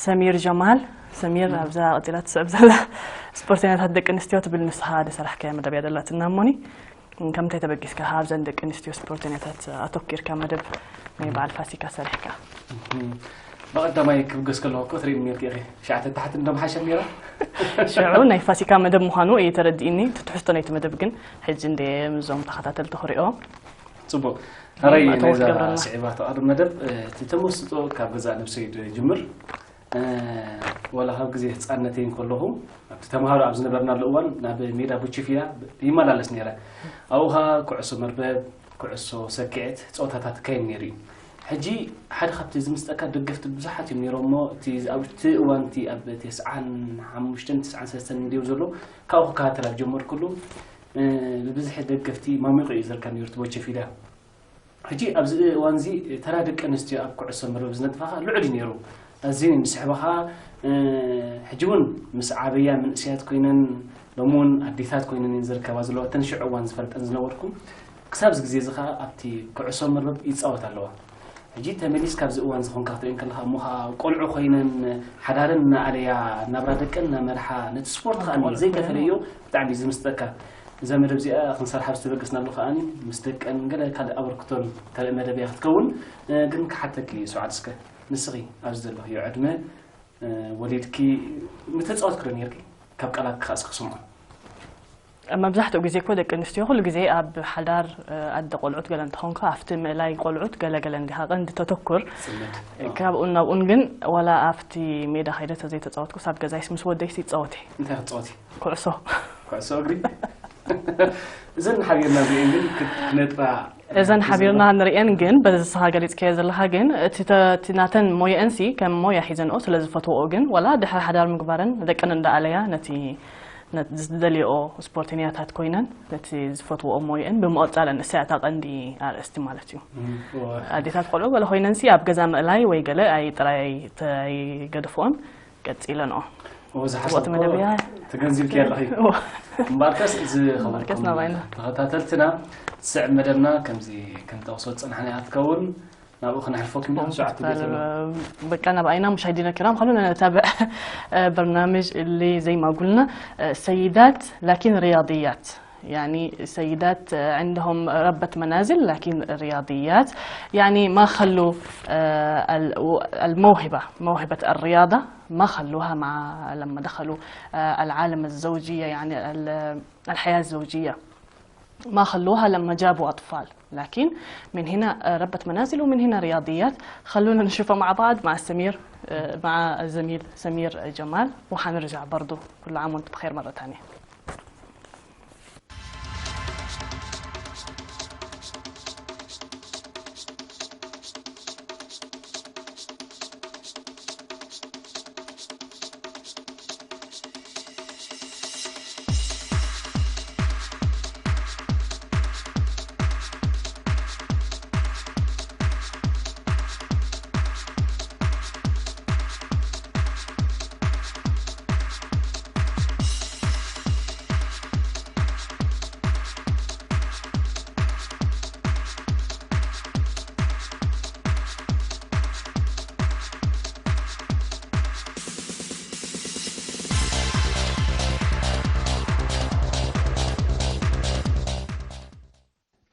ሰሚር ጀማል፣ ሰሚር ኣብዛ ቀጺላ ትስዕብ ዘላ ስፖርተኛታት ደቂ ኣንስትዮ ትብል ንስኻ ዝሰራሕካያ መደብ እያ ዘላትና እሞኒ። ከምታይ ተበጊስካ ኣብዘን ደቂ ኣንስትዮ ስፖርተኛታት ኣተኪርካ መደብ ናይ በዓል ፋሲካ ሰሪሕካ? ብቐዳማይ ክብገስ ከለኹ እኮ ትርእይኒ ነርኪ ኢኺ። ሸዓተ ታሕቲ እንደምሓሸ ነይራ። ሽዑ ናይ ፋሲካ መደብ ምዃኑ እየ ተረዲእኒ። እቲ ትሕዝቶ ናይቲ መደብ ግን ሕጂ እንደ ምስዞም ተኸታተልቲ ክሪኦ። ጽቡቕ። ሕራይ መእተዊ ናይዛ ክትገብረልና። ስዒባ ተቓርብ መደብ፣ እቲ ተመስጦ ካብ ገዛእ ነብሰይ ዶ ይጅምር? እ፣ ዋላ ካብ ግዜ ህጻንነተይ እንከለኹ ኣብቲ ተምሃሮ ኣብ ዝነበርናሉ እዋን ናብ ሜዳ ቡችፊያ ይመላለስ ነይረ። ኣብኡ ኸኣ ኩዕሶ መርበብ፣ ኩዕሶ ሰኪዔት ጸወታታት ይካየድ ነይሩ እዩ። ሕጂ ሓደ ካብቲ ዝምስጠካ ደገፍቲ ብዙሓት እዮም ነይሮም እሞ እቲ ኣብቲ እዋን እቲ ኣብ ተስዓን ሓሙሽተን ተስዓን ሰለስተን እንድዮም ዘሎ ካብኡ ክከታተል ኣብ ጀመርኩሉ፣ እ፣ ብብዝሒ ደገፍቲ ማሚቑ እዩ ዝርከብ ነይሩ እቲ ቦቸፊዳ። ሕጂ ኣብዚ እዋን እዚ ተራ ደቂ ኣንስትዮ ኣብ ኩዕሶ መርበብ ዝነጥፋ ኸኣ ልዑል እዩ ነይሩ። ኣዝየን ዝስሕባ ኸኣ፣ እ፣ ሕጂ እውን ምስ ዓበያ መንእሰያት ኮይነን፣ ሎሚ እውን ኣዴታት ኮይነን እየን ዝርከባ ዘለዋ፣ እተን ሽዑ እዋን ዝፈልጠን ዝነበርኩ። ክሳብ እዚ ግዜ እዚ ኸኣ ኣብቲ ኩዕሶ መርበብ ይጻወታ ኣለዋ። ሕጂ ተመሊስካ ኣብዚ እዋን እዚ ኾንካ ክትሪኤን ከለኻ፣ እሞ ኸኣ ቆልዑ ኮይነን ሓዳረን እናኣለያ፣ ናብራ ደቀን እናመርሓ፣ ነቲ ስፖርት ኸኣ ዘይተፈለዮ ብጣዕሚ እዩ ዝምስጠካ። እዛ መደብ እዚኣ ክንሰርሓ ዝተበገስናሉ ከኣኒ ምስ ደቀን ገለ ካልእ ኣበርክቶን ካልእ መደብ እያ ክትከውን። እ፣ ግን ክሓተኪ ሰዓድ እስከ፣ ንስኺ ኣብዚ ዘለኽዮ ዕድመ፣ እ፣ ወሊድኪ ምተጻወትኪ ዶ ነይርኪ? ካብ ቃላት ክኸኣስ ክስምዖ። መብዛሕትኡ ግዜ እኮ ደቂ ኣንስትዮ ኩሉ ግዜ ኣብ ሓዳር፣ እ፣ ኣደ ቆልዑት ገለ እንተኾንካ ኣብቲ ምእላይ ቆልዑት ገለ ገለ እንዲኻ ቀንዲ ተተኩር። ጽምድ። ካብኡን ናብኡን ግን ዋላ ኣብቲ ሜዳ ከይደ ተዘይተጻወትኩስ ኣብ ገዛይስ ምስ ወደይስ ይጻወት እየ። እንታይ ክትጻወቲ? ኩዕሶ። ኩዕሶ እግሪ? እዘን ሓቢርና እዚአን ግን ክት-፣ ክነጥራ እዘን ሓቢርና ንሪአን ግን፣ በዚ ንስኻ ገሊጽካዮ ዘለኻ ግን፣ እቲ ተ-፣ እቲ ናተን ሞየአንሲ ከም ሞያ ሒዘንኦ ስለ ዝፈትወኦ ግን፣ ዋላ ድሕሪ ሓዳር ምግባረን ደቀን እንዳኣለያ ነቲ፣ ነቲ ዝደልየኦ ስፖርተኛታት ኮይነን፣ ነቲ ዝፈትወኦ ሞየአን ብምቕጻለን፣ እሳ እያ እታ ቀንዲ ኣርእስቲ ማለት እዩ። እም፣ እወ። ኣዴታት ቆልዑ ገለ ኮይነንሲ ኣብ ገዛ ምእላይ ወይ ገለ ኣይ-፣ ጥራይ ኣይተ-፣ ኣይገድፍኦን። ቀጺለንኦ። እዎ፣ ጽቡቕቲ ዝሓሰብክዎ መደብ እያ። ተገንዚብኪ ኣለኺ። እዎ። እምበኣርከስ እዚ እምበኣርከስ ኸበርኩም ናባይና። ተኸታተልትና፣ ዝስዕብ መደብና ከምዚ ክንጠቕሶ ዝጸናሕና እያ ትከውን። ናብኡ ክነሕልፈኩም ኢና፣ ጽቡቕ ሰዓት መክተል፣ ቤተሎ። በቃ ናባይና ሙሻሂዲና الكرام، خلونا نتابع برنامج اللي زي ما قلنا سيدات لكن رياضيات. يعني سيدات عندهم ربة منازل لكن رياضيات، يعني ما خلوا، آه، ال-، الموهبة، موهبة الرياضة ما خلوها مع، لما دخلوا، آه، العالم الزوجية، يعني ال-، الحياة الزوجية ما خلوها لما جابوا أطفال. لكن من هنا، آه، ربة منازل ومن هنا رياضيات. خلونا نشوفها مع بعض مع سمير، آه، مع الزميل سمير جمال، وحنرجع برضو. كل عام وانتم بخير مرة تانية.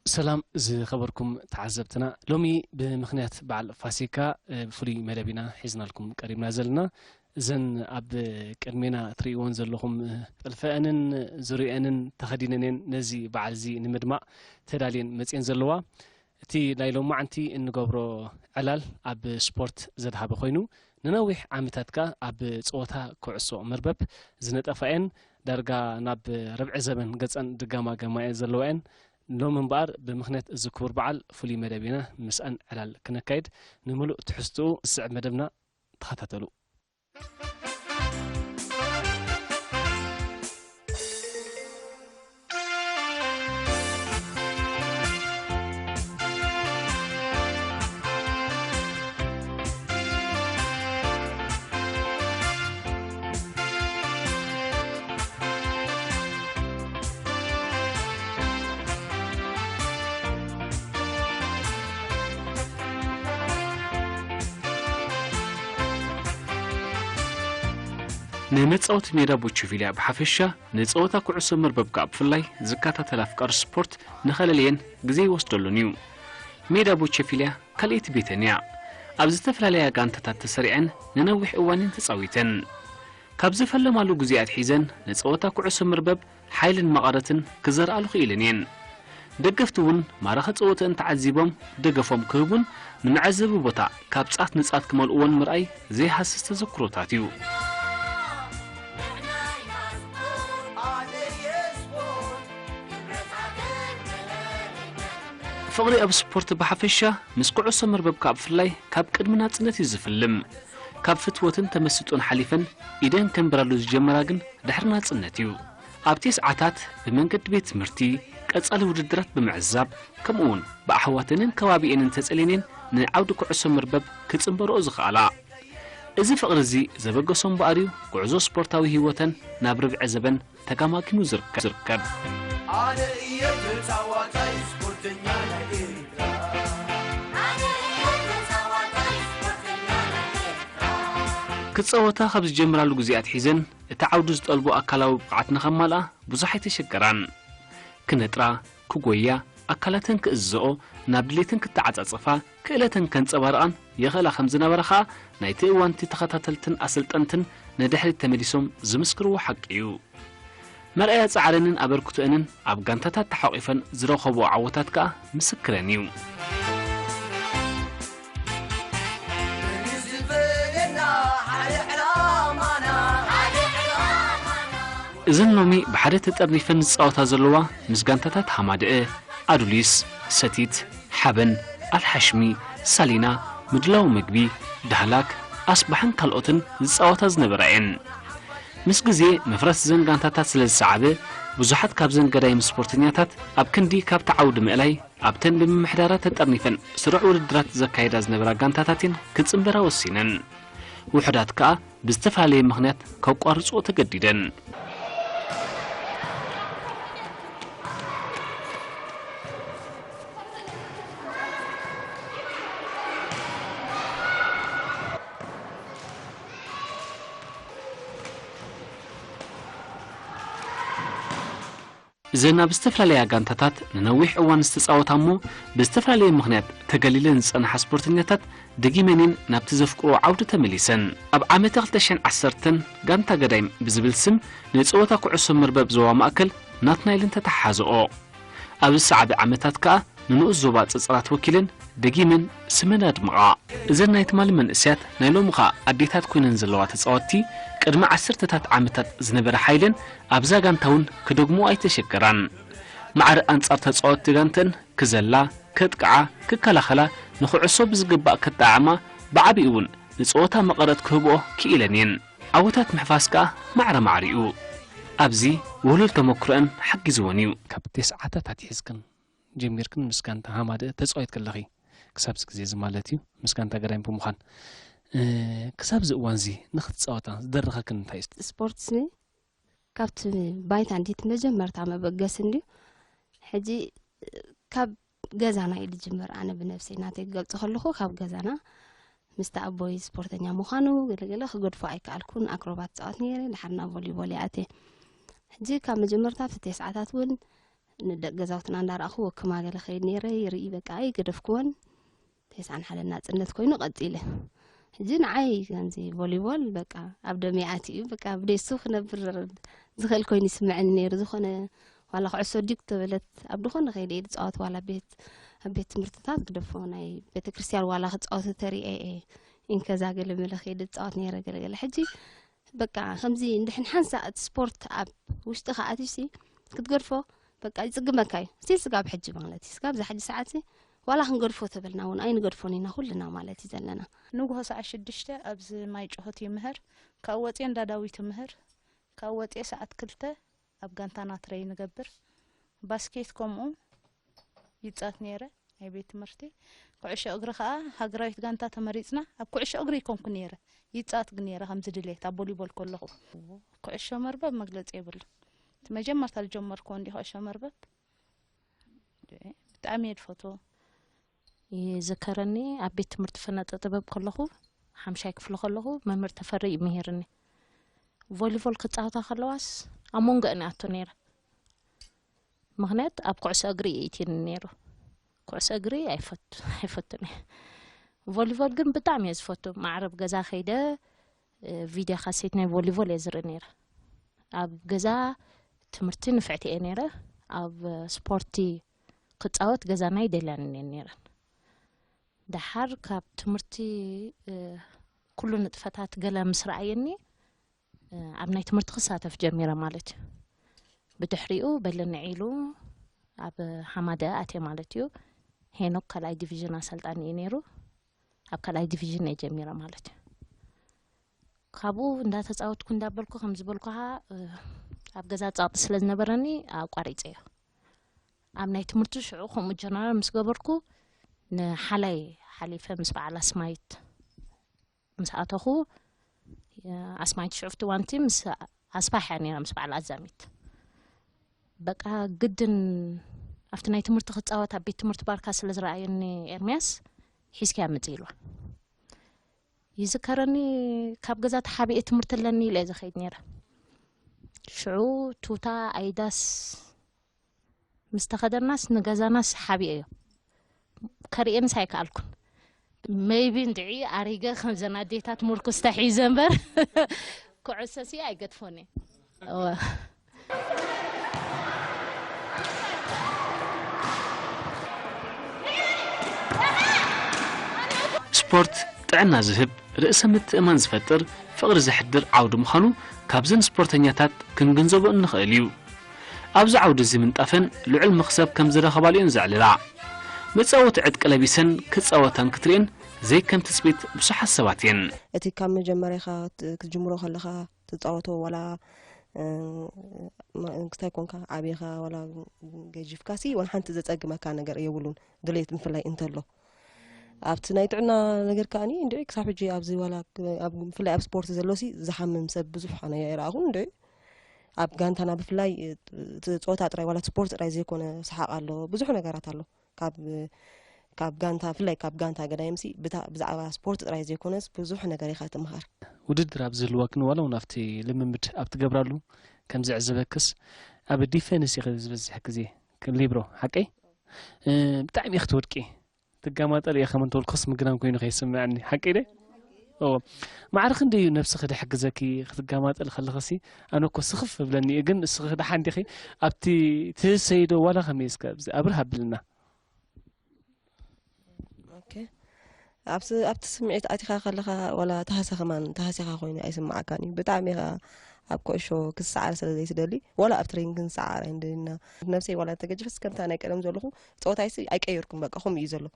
ሰላም ዝኸበርኩም ተዓዘብትና፣ ሎሚ ብምኽንያት በዓል ፋሲካ፣ እ፣ ብፍሉይ መደብ ኢና ሒዝናልኩም ቀሪብና ዘለና። እዘን ኣብ ቅድሜና እትርእይወን ዘለኹም፣ እ፣ ጥልፈአንን ዙርየአንን ተኸዲነን እየን ነዚ በዓል እዚ ንምድማቕ ተዳልየን መጽየን ዘለዋ። እቲ ናይ ሎማዓንቲ እንገብሮ ዕላል ኣብ ስፖርት ዘድሃበ ኮይኑ፣ ንነዊሕ ዓመታት ከኣ ኣብ ጸወታ ኩዕሶ መርበብ ዝነጠፋ እየን። ዳርጋ ናብ ርብዒ ዘበን ገጸን ድጋማገማ እየን ዘለዋ እየን። ሎሚ እምበኣር ብምኽንያት እዚ ክቡር በዓል ፍሉይ መደብ ኢና ምስኣን ዕላል ክነካይድ። ንምሉእ ትሕዝትኡ ዝስዕብ መደብና ተኸታተሉ። ንመጻወቲ ሜዳ ቦቸፊልያ ብሓፈሻ፣ ንጸወታ ኩዕሶ መርበብ ከኣ ብፍላይ ዝከታተላ ኣፍቃሪ ስፖርት ንኸለልየን ግዜ ይወስደሉን እዩ። ሜዳ ቦቸፊልያ ካልኣይቲ ቤተን እያ። ኣብ ዝተፈላለያ ጋንታታት ተሰሪዐን ንነዊሕ እዋን እየን ተጻዊተን። ካብ ዝፈለማሉ ግዜ ኣትሒዘን ንጸወታ ኩዕሶ መርበብ ሓይልን መቐረትን ክዘርኣሉ ክኢለን እየን። ደገፍቲ እውን ማራኺ ጸወተን ተዓዚቦም ደገፎም ክህቡን ንመዐዘቢ ቦታ ካብ ጻት ንጻት ክመልእዎን ምርኣይ ዘይሃስስ ተዘክሮታት እዩ። ፍቕሪ ኣብ ስፖርት ብሓፈሻ ምስ ኩዕሶ መርበብ ከኣ ብፍላይ ካብ ቅድሚ ናጽነት እዩ ዝፍልም። ካብ ፍትወትን ተመስጦን ሓሊፈን ኢደን ከንብራሉ ዝጀመራ ግን ድሕሪ ናጽነት እዩ። ኣብ ቴስዓታት ብመንገዲ ቤት ትምህርቲ ቀጻሊ ውድድራት ብምዕዛብ፣ ከምኡውን ብኣሕዋተንን ከባቢኤንን ተጸልየን ንዓውዲ ኩዕሶ መርበብ ክጽንበርኦ ዝኸኣላ። እዚ ፍቕሪ እዚ ዘበገሶ እምበኣር እዩ ጉዕዞ ስፖርታዊ ህይወተን ናብ ርብዒ ዘበን ተጋማጊሙ ዝርከብ። ዝርከብ። ኣነ እየ ተጻዋታይ ስፖርተኛ ናይ ኤርትራ። ኣነ እየ ተጻዋታይ ስፖርተኛ ናይ ኤርትራ። ክጻወታ ካብ ዝጀምራሉ ግዜ ኣትሒዘን እቲ ዓውዲ ዝጠልቦ ኣካላዊ ብቕዓት ንኸማልኣ ብዙሕ ኣይተሸገራን። ክነጥራ፣ ክጎያ፣ ኣካላተን ክእዝዝኦ፣ ናብ ድሌተን ክተዓጻጸፋ፣ ክእለተን ከንጸባርቓን ይኽእላ ከም ዝነበራ ኸኣ ናይቲ እዋንቲ ተኸታተልትን ኣሰልጠንትን ንድሕሪት ተመሊሶም ዝምስክርዎ ሓቂ እዩ። መርኣያ ጻዕረንን ኣበርክቶአንን ኣብ ጋንታታት ተሓቂፈን ዝረኸብኦ ዓወታት ከኣ ምስክረን እዩ። እዘን ሎሚ ብሓደ ተጠርኒፈን ዝጻወታ ዘለዋ ምስ ጋንታታት ሃማደአ፣ ኣዱሊስ፣ ሰቲት፣ ሓበን፣ ኣልሓሽሚ፣ ሳሊና፣ ምድላው መግቢ፣ ዳህላክ፣ ኣስባሕን ካልኦትን ዝጻወታ ዝነበራ እየን። ምስ ግዜ መፍረስ እዘን ጋንታታት ስለ ዝሰዓበ፣ ብዙሓት ካብዘን ገዳይም ስፖርተኛታት ኣብ ክንዲ ካብቲ ዓውዲ ምእላይ ኣብተን ብምምሕዳራ ተጠርኒፈን ስሩዕ ውድድራት ዘካየዳ ዝነበራ ጋንታታት እየን ክጽንበራ ወሲነን። ውሑዳት ከኣ ብዝተፈላለየ ምኽንያት ከቋርጽኦ ተገዲደን። እዘን ኣብ ዝተፈላለያ ጋንታታት ንነዊሕ እዋን ዝተጻወታ እሞ ብዝተፈላለየ ምኽንያት ተገሊለን ዝጸንሓ ስፖርተኛታት ደጊመን እየን ናብቲ ዘፍቅርኦ ዓውዲ ተመሊሰን። ኣብ ዓመተ ክልተ ሽሕን ዓሰርተን ጋንታ ገዳይም ብዝብል ስም ንጸወታ ኩዕሶ መርበብ ዞባ ማእከል ናትናኤልን ተተሓሓዝኦ። ኣብ ዝሰዓበ ዓመታት ከኣ ንንኡስ ዞባ ጸጸራት ወኪለን ደጊመን ስመን ኣድምቓ። እዘን ናይ ትማሊ መንእሰያት ናይ ሎሚ ኸኣ ኣዴታት ኮይነን ዘለዋ ተጻወትቲ ቅድሚ ዓሰርተታት ዓመታት ዝነበረ ሓይለን ኣብዛ ጋንታ እውን ክደግምኦ ኣይተሸገራን። ማዕረ ኣንጻር ተጻወትቲ ጋንተን ክዘላ፣ ከጥቅዓ፣ ክከላኸላ፣ ንኹዕሶ ብዝግባእ ከጠዓዕማ፣ ብዓቢኡ እውን ንጸወታ መቐረት ክህብኦ ክኢለን እየን። ዓወታት ምሕፋስ ከኣ ማዕረ ማዕሪኡ ኣብዚ ውህሉል ተመክሮአን ሓጊዝወን እዩ። ካብ ተስዓታት ኣትሒዝክን ጀሚርክን ምስ ጋንታ ሃማደአ ተጻዊት ከለኺ፣ ክሳብ እዚ ግዜ እዚ ማለት እዩ፣ ምስ ጋንታ ገዳይም ብምዃን፣ እ፣ ክሳብ እዚ እዋን እዚ ንኽትጻወታ ዝደረኸክን እንታይ እዩ? ስፖርትስ ካብቲ ባይታ እንዲት መጀመርታ መበገሲ እንድዩ። ሕጂ ካብ ገዛና እዩ ዝጅምር። ኣነ ብነብሰይ ናተይ ክገልጾ ከለኹ ካብ ገዛና ምስቲ ኣቦይ ስፖርተኛ ምዃኑ ገለገለ ክገድፎ ኣይከኣልኩን። ኣክሮባት ጻወት ነይረ፣ ድሓር ናብ ቮሊቦል ይኣትየ። ሕጂ ካብ መጀመርታ ኣብቲ ተስዓታት እውን ንደቂ ገዛውትና እንዳረኣኹ ወክማ ገለ ከይድ ነይረ፣ ይርኢ በቃ ኣይገደፍኩዎን። ተስዓን ሓደን ናጽነት ኮይኑ ቀጺለ። ሕጂ ንዓይ ከምዚ ቮሊቦል በቃ ኣብ ደመይ ኣትዩ፣ በቃ ኣብ ደሱ ክነብር ዝኽእል ኮይኑ ይስምዐኒ ነይሩ። ዝኾነ ዋላ ኩዕሶ ዲዩ ተበለት ኣብ ዝኾነ ከይደ እየ ዝጻወት፣ ዋላ ቤት፣ ኣብ ቤት ትምህርትታት ግደፎ፣ ናይ ቤተክርስትያን ዋላ ክጻወት ተሪኤ እየ። ኢንከዛ ገለ መለ ከይደ ዝጻወት ነይረ ገለ ገለ። ሕጂ በቃ ከምዚ እንድሕን ሓንሳእ እቲ ስፖርት ኣብ ውሽጥኻ ኣትዩሲ ክትገድፎ በቃ ይጽግመካ እዩ። እስቲ ስጋብ ሕጂ ማለት እዩ። ስጋብ እዛ ሕጂ ሰዓትሲ ዋላ ክንገድፎ ተበልና እውን ኣይንገድፎን ኢና ኩልና ማለት እዩ ዘለና። ንግሆ ሰዓት ሽዱሽተ ኣብዚ ማይ ጭሆት ይምህር፣ ካብ ወፅየ እንዳ ዳዊት ይምህር፣ ካብ ወፅየ ሰዓት ክልተ ኣብ ጋንታና ትረይ ንገብር። ባስኬት ከምኡ ይጻወት ነይረ ናይ ቤት ትምህርቲ። ኩዕሾ እግሪ ከኣ ሃገራዊት ጋንታ ተመሪጽና ኣብ ኩዕሾ እግሪ ይኮንኩ ነይረ። ይጻወት ግን ነይረ ከምዚ ድሌት ኣብ ቮሊቦል ከለኹ። ኩዕሾ መርበብ መግለጺ የብሉን። እቲ መጀመርታ ዝጀመርኩዎ እንዲ ኩዕሾ መርበብ ብጣዕሚ እየ ዝፈትዎ። ይዝከረኒ ኣብ ቤት ትምህርቲ ፈነጠ ጥበብ ከለኹ፣ ሓምሻይ ክፍሊ ከለኹ መምህር ተፈሪ እዩ ምሂርኒ። ቮሊቮል ክጻወታ ከለዋስ ኣብ መንጎ እኔ ኣቶ ነይረ። ምኽንያት ኣብ ኩዕሶ እግሪ እዩ እትኒ ነይሩ። ኩዕሶ እግሪ ኣይፈቱ ኣይፈቱን እየ። ቮሊቮል ግን ብጣዕሚ እየ ዝፈቱ። ማዕረብ ገዛ ከይደ እ፣ ቪድዮ ካሴት ናይ ቮሊቮል እየ ዝርኢ ነይረ። ኣብ ገዛ ትምህርቲ ንፍዕቲ እየ ነይረ። ኣብ ስፖርቲ ክጻወት ገዛና ይደልያኒ እየን ነይረን። ደሓር ካብ ትምህርቲ እ፣ ኩሉ ንጥፈታት ገለ ምስ ረኣየኒ እ፣ ኣብ ናይ ትምህርቲ ክሳተፍ ጀሚረ ማለት እዩ። ብድሕሪኡ በለኒ ዒሉ ኣብ ሓማደ ኣትየ ማለት እዩ። ሄኖክ ካልኣይ ዲቪዥን ኣሰልጣኒ እዩ ነይሩ። ኣብ ካልኣይ ዲቪዥን እየ ጀሚረ ማለት እዩ። ካብኡ እንዳተጻወትኩ እንዳበልኩ ከም ዝበልኩኻ እ፣ ኣብ ገዛ ጸቕጢ ስለ ዝነበረኒ ኣቋሪጸዮ። ኣብ ናይ ትምህርቲ ሽዑ ከምኡ ጀነራል ምስ ገበርኩ ንሓላይ ሓሊፈ ምስ በዓል ኣስማይት ምስ ኣተኹ እ፣ ኣስማይት ሽዑ ፍትዋንቲ ምስ ኣስፋሕ እያ ነይራ ምስ በዓል ኣዛሚት በቃ ግድን ኣብቲ ናይ ትምህርቲ ክጻወት ኣብ ቤት ትምህርቲ ባርካ ስለ ዝረኣየኒ ኤርምያስ ሒዝኪያ ምጽእ ኢልዋ ይዝከረኒ። ካብ ገዛ ተሓቢኤ ትምህርቲ ኣለኒ ኢለ እየ ዝኸይድ ነይረ። ሽዑ ቱታ ኣይዳስ ምስ ተኸደናስ ንገዛናስ ሓቢኤዮ ከርእየንስ ኣይከኣልኩን። መይቢ እንድዒ ኣሪገ ከምዘን ኣዴታት ምርኩስ ተሒዘ እምበር ኩዕሶሲ ኣይገድፎን እየ። እወ። ስፖርት ጥዕና ዝህብ፣ ርእሰ ምትእማን ዝፈጥር፣ ፍቕሪ ዘሕድር ዓውዲ ምዃኑ ካብዘን ስፖርተኛታት ክንግንዘቦ እንኽእል እዩ። ኣብዚ ዓውዲ እዚ ምንጣፈን ልዑል መኽሰብ ከም ዝረኸባሉ እየን ዘዕልላ። መጻወቲ ዕጥቂ ለቢሰን ክጻወታ እንክትርእየን ዘይከም ትጽቢት ብዙሓት ሰባት እየን። እቲ ካብ መጀመርያኻ ት- ክትጅምሮ ከለኻ ትጻወቶ ዋላ እ፣ ማ- ክስታይ ኮንካ ዓብኻ ዋላ ገጂፍካሲ ዋላ ሓንቲ ዘጸግመካ ነገር የብሉን ድሌት ምፍላይ እንተሎ ኣብቲ ናይ ጥዕና ነገር ከኣኒ እንድዒ ክሳብ ሕጂ ኣብዚ ዋላ ክ- ኣብ- ብፍላይ ኣብ ስፖርት ዘሎሲ ዝሓምም ሰብ ብዙሕ ኣነ ኣይረኣኹን እንድዒ ኣብ ጋንታና ብፍላይ እቲ ፆታ ጥራይ ዋላ ስፖርት ጥራይ ዘይኮነ ሰሓቕ ኣሎ ብዙሕ ነገራት ኣሎ ካብ ካብ ጋንታ ብፍላይ ካብ ጋንታ ገዳይምሲ ብታ- ብዛዕባ ስፖርት ጥራይ ዘይኮነስ ብዙሕ ነገር ኢኻ ትምሃር። ውድድር ኣብ ዝህልወክን ዋላ እውን ኣብቲ ልምምድ ኣብ ትገብራሉ ከም ዝዕዘበክስ ኣብ ዲፌንስ ኢኺ ዝበዝሕ ግዜ ሊብሮ ሓቀይ? እ፣ ብጣዕሚ ኢኺ ትወድቂ ትጋማጠል እየ ከም እንተበልኩስ ምግናን ኮይኑ ከይስምዐኒ ሓቀይ ደ? እዎ ማዕረ ክንደይ እዩ ነብስኺ ድሕግዘኪ ክትጋማጠል ከለኽሲ ኣነ እኮ ስኽፍ እብለኒ እዩ ግን እስኺ ደሓን ዲኺ ኣብቲ ትህሰይዶ ዋላ ከመይ እስከ ኣብዚ ኣብርህ ኣብልና ኦኬ። ኣብቲ ኣብቲ ስምዒት ኣቲኻ ከለኻ ዋላ ተሃሰ ከማን ተሃሲኻ ኮይኑ ኣይስምዓካን እዩ። ብጣዕሚ ኢኻ ኣብ ኩዕሾ ክሰዓር ስለ ዘይትደሊ ዋላ ኣብ ትሬኒንግ ክንሰዓር ኣይንደልይና። ነብሰይ ዋላ እንተገጅፈስ ከምታ ናይ ቀደም ዘለኹ ጸወታይሲ ኣይቀየርኩን በቃ ከምኡ እዩ ዘሎ።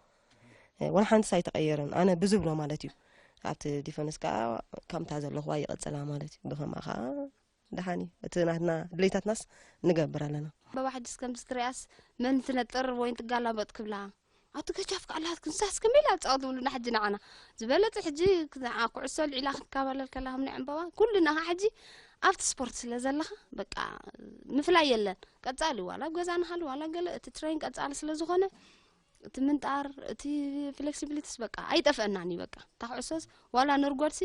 እ፣ ዋላ ሓንቲስ ኣይተቐየረን። ኣነ ብዝብሎ ማለት እዩ። ኣብቲ ዲፈንስ ከኣ ከምታ ዘለኹዋ ይቐጽላ ማለት እዩ። ብኸምኣ ከኣ ደሓን እዩ እቲ ናትና ድሌታትናስ ንገብር ኣለና። በባ ሕጅስ ከምዚ ትሪኣስ መን ትነጥር ወይ ትጋላበጥ ክብላ ኣቲ ገጃፍ ከኣላት ክንሳስ ከመይ ኢላ ጻወት ብሉና ሕጂ ንዓና ዝበለጸ ሕጂ ንዓ ኩዕሶ ልዒላ ክንካባለል ከላ ከም ናይ ዕምባባ ኩልና ኸ ሕጂ ኣብቲ ስፖርት ስለ ዘለኻ በቃ ምፍላይ የለን ቀጻሊ ዋላ ኣብ ገዛ ንሃል ዋላ ገለ እቲ ትሬን ቀጻሊ ስለ ዝኾነ እቲ ምንጣር እቲ ፍሌክሲቢሊቲስ በቃ ኣይጠፍአናን እዩ በቃ እታ ኩዕሶስ ዋላ ነርጓድሲ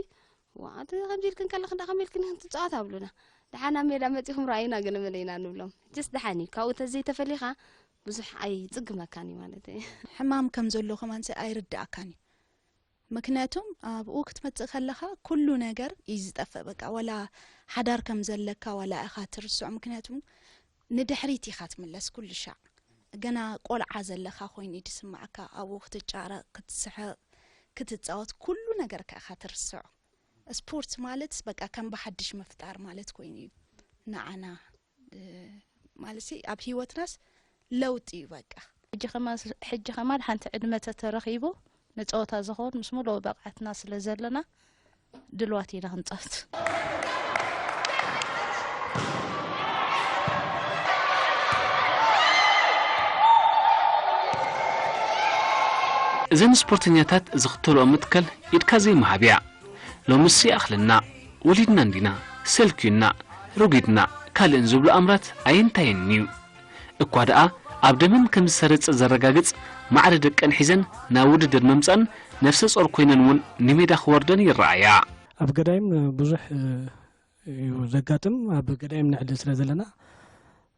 ዋእ እቲ ከምዚ ኢልክን ከለኽን ደኣ ከመይ ኢልክን ኢኽን ትጻወታ ኣብሉና። ደሓን ኣብ ሜዳ መጺኹም ረኣዩና ገለ መለ ኢና ንብሎም። ሕጅስ ደሓን እዩ። ካብኡ ተዘይተፈሊኻ ብዙሕ ኣይጽግመካን እዩ ማለት እዩ። ሕማም ከም ዘሎ ከማንሲ ኣይርድኣካን እዩ። ምክንያቱም ኣብኡ ክትመጽእ ከለኻ ኩሉ ነገር እዩ ዝጠፍእ። በቃ ወላ ሓዳር ከም ዘለካ ዋላ ኢኻ ትርስዖ። ምክንያቱም ንድሕሪት ኢኻ ትምለስ ኩሉ ሻዕ። ገና ቆልዓ ዘለኻ ኮይኑ እዩ ዝስምዓካ። ኣብኡ ክትጫረቕ፣ ክትስሕቕ፣ ክትጻወት ኩሉ ነገርካ ኢኻ ትርስዖ። ስፖርት ማለት በቃ ከም ብሓድሽ ምፍጣር ማለት ኮይኑ እዩ ንዓና ማለት ኣብ ሂወትናስ ለውጢ እዩ በቃ። ሕጂ ከማን ሕጂ ከማን ሓንቲ ዕድመ ተተረኺቡ ንፀወታ ዝኸውን ምስ ሙሉእ ብቕዓትና ስለ ዘለና ድልዋት ኢና ክንፃወት። እዘን ስፖርተኛታት ዝኽተልኦ መትከል ኢድካ ዘይምሃብ እያ። ሎምስ ይኣኽለና፣ ወሊድና እንዲና፣ ሰልክዩና፣ ረጒድና፣ ካልእን ዝብሉ ኣምራት ኣየንታየንን እዩ። እኳ ደኣ ኣብ ደመን ከም ዝሰረጸ ዘረጋግጽ ማዕረ ደቀን ሒዘን ናብ ውድድር ምምጻእን ነፍሰ ጾር ኮይነን እውን ንሜዳ ክወርደን ይረኣያ። ኣብ ገዳይም ብዙሕ እዩ ዘጋጥም። ኣብ ገዳይም ንዕሊ ስለ ዘለና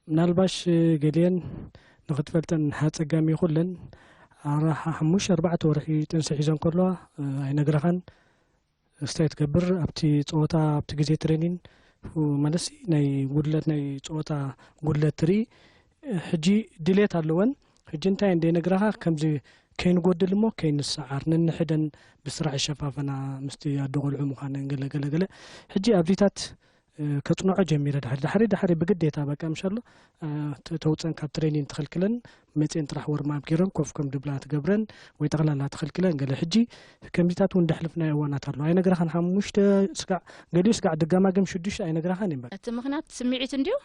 ምናልባሽ ገሊአን ንኽትፈልጠን ኣጸጋሚ ይኹለን። ኣራ ሓሙሽተ ኣርባዕተ ወርሒ ጥንሲ ሒዘን ከለዋ ኣይነግረኻን። ስታይ ትገብር ኣብቲ ጸወታ ኣብቲ ግዜ ትሬኒን መለሲ ናይ ጉድለት ናይ ጸወታ ጉድለት ትርኢ። ሕጂ ድሌት ኣለወን። ሕጂ እንታይ እንደ ነግራኻ ከምዚ ከይንጎድል እሞ ከይንሰዓር፣ ነንሕደን ብስራሕ ይሸፋፈና፣ ምስቲ ኣዶ ቆልዑ ምዃነን ገለ ገለ ገለ። ሕጂ ኣብዚታት ከጽንዖ ጀሚረ። ድሕሪ ድሕሪ ድሕሪ ብግዴታ በቃ ምሻሎ ተውፀን ካብ ትሬኒን ትኽልክለን፣ መፅን ጥራሕ ወርማብ ገይረን ኮፍ ከም ድብላ ትገብረን ወይ ጠቕላላ ትኽልክለን ገለ። ሕጂ ከምዚታት እውን ደሕልፍናዮ እዋናት ኣሎ። ኣይነግራኻን ሓሙሽተ ስጋዕ ገሊኡ ስጋዕ ድጋማግም ሽዱሽተ ኣይነግራኻን እምበር። እቲ ምኽንያት ስምዒት እንድዩ።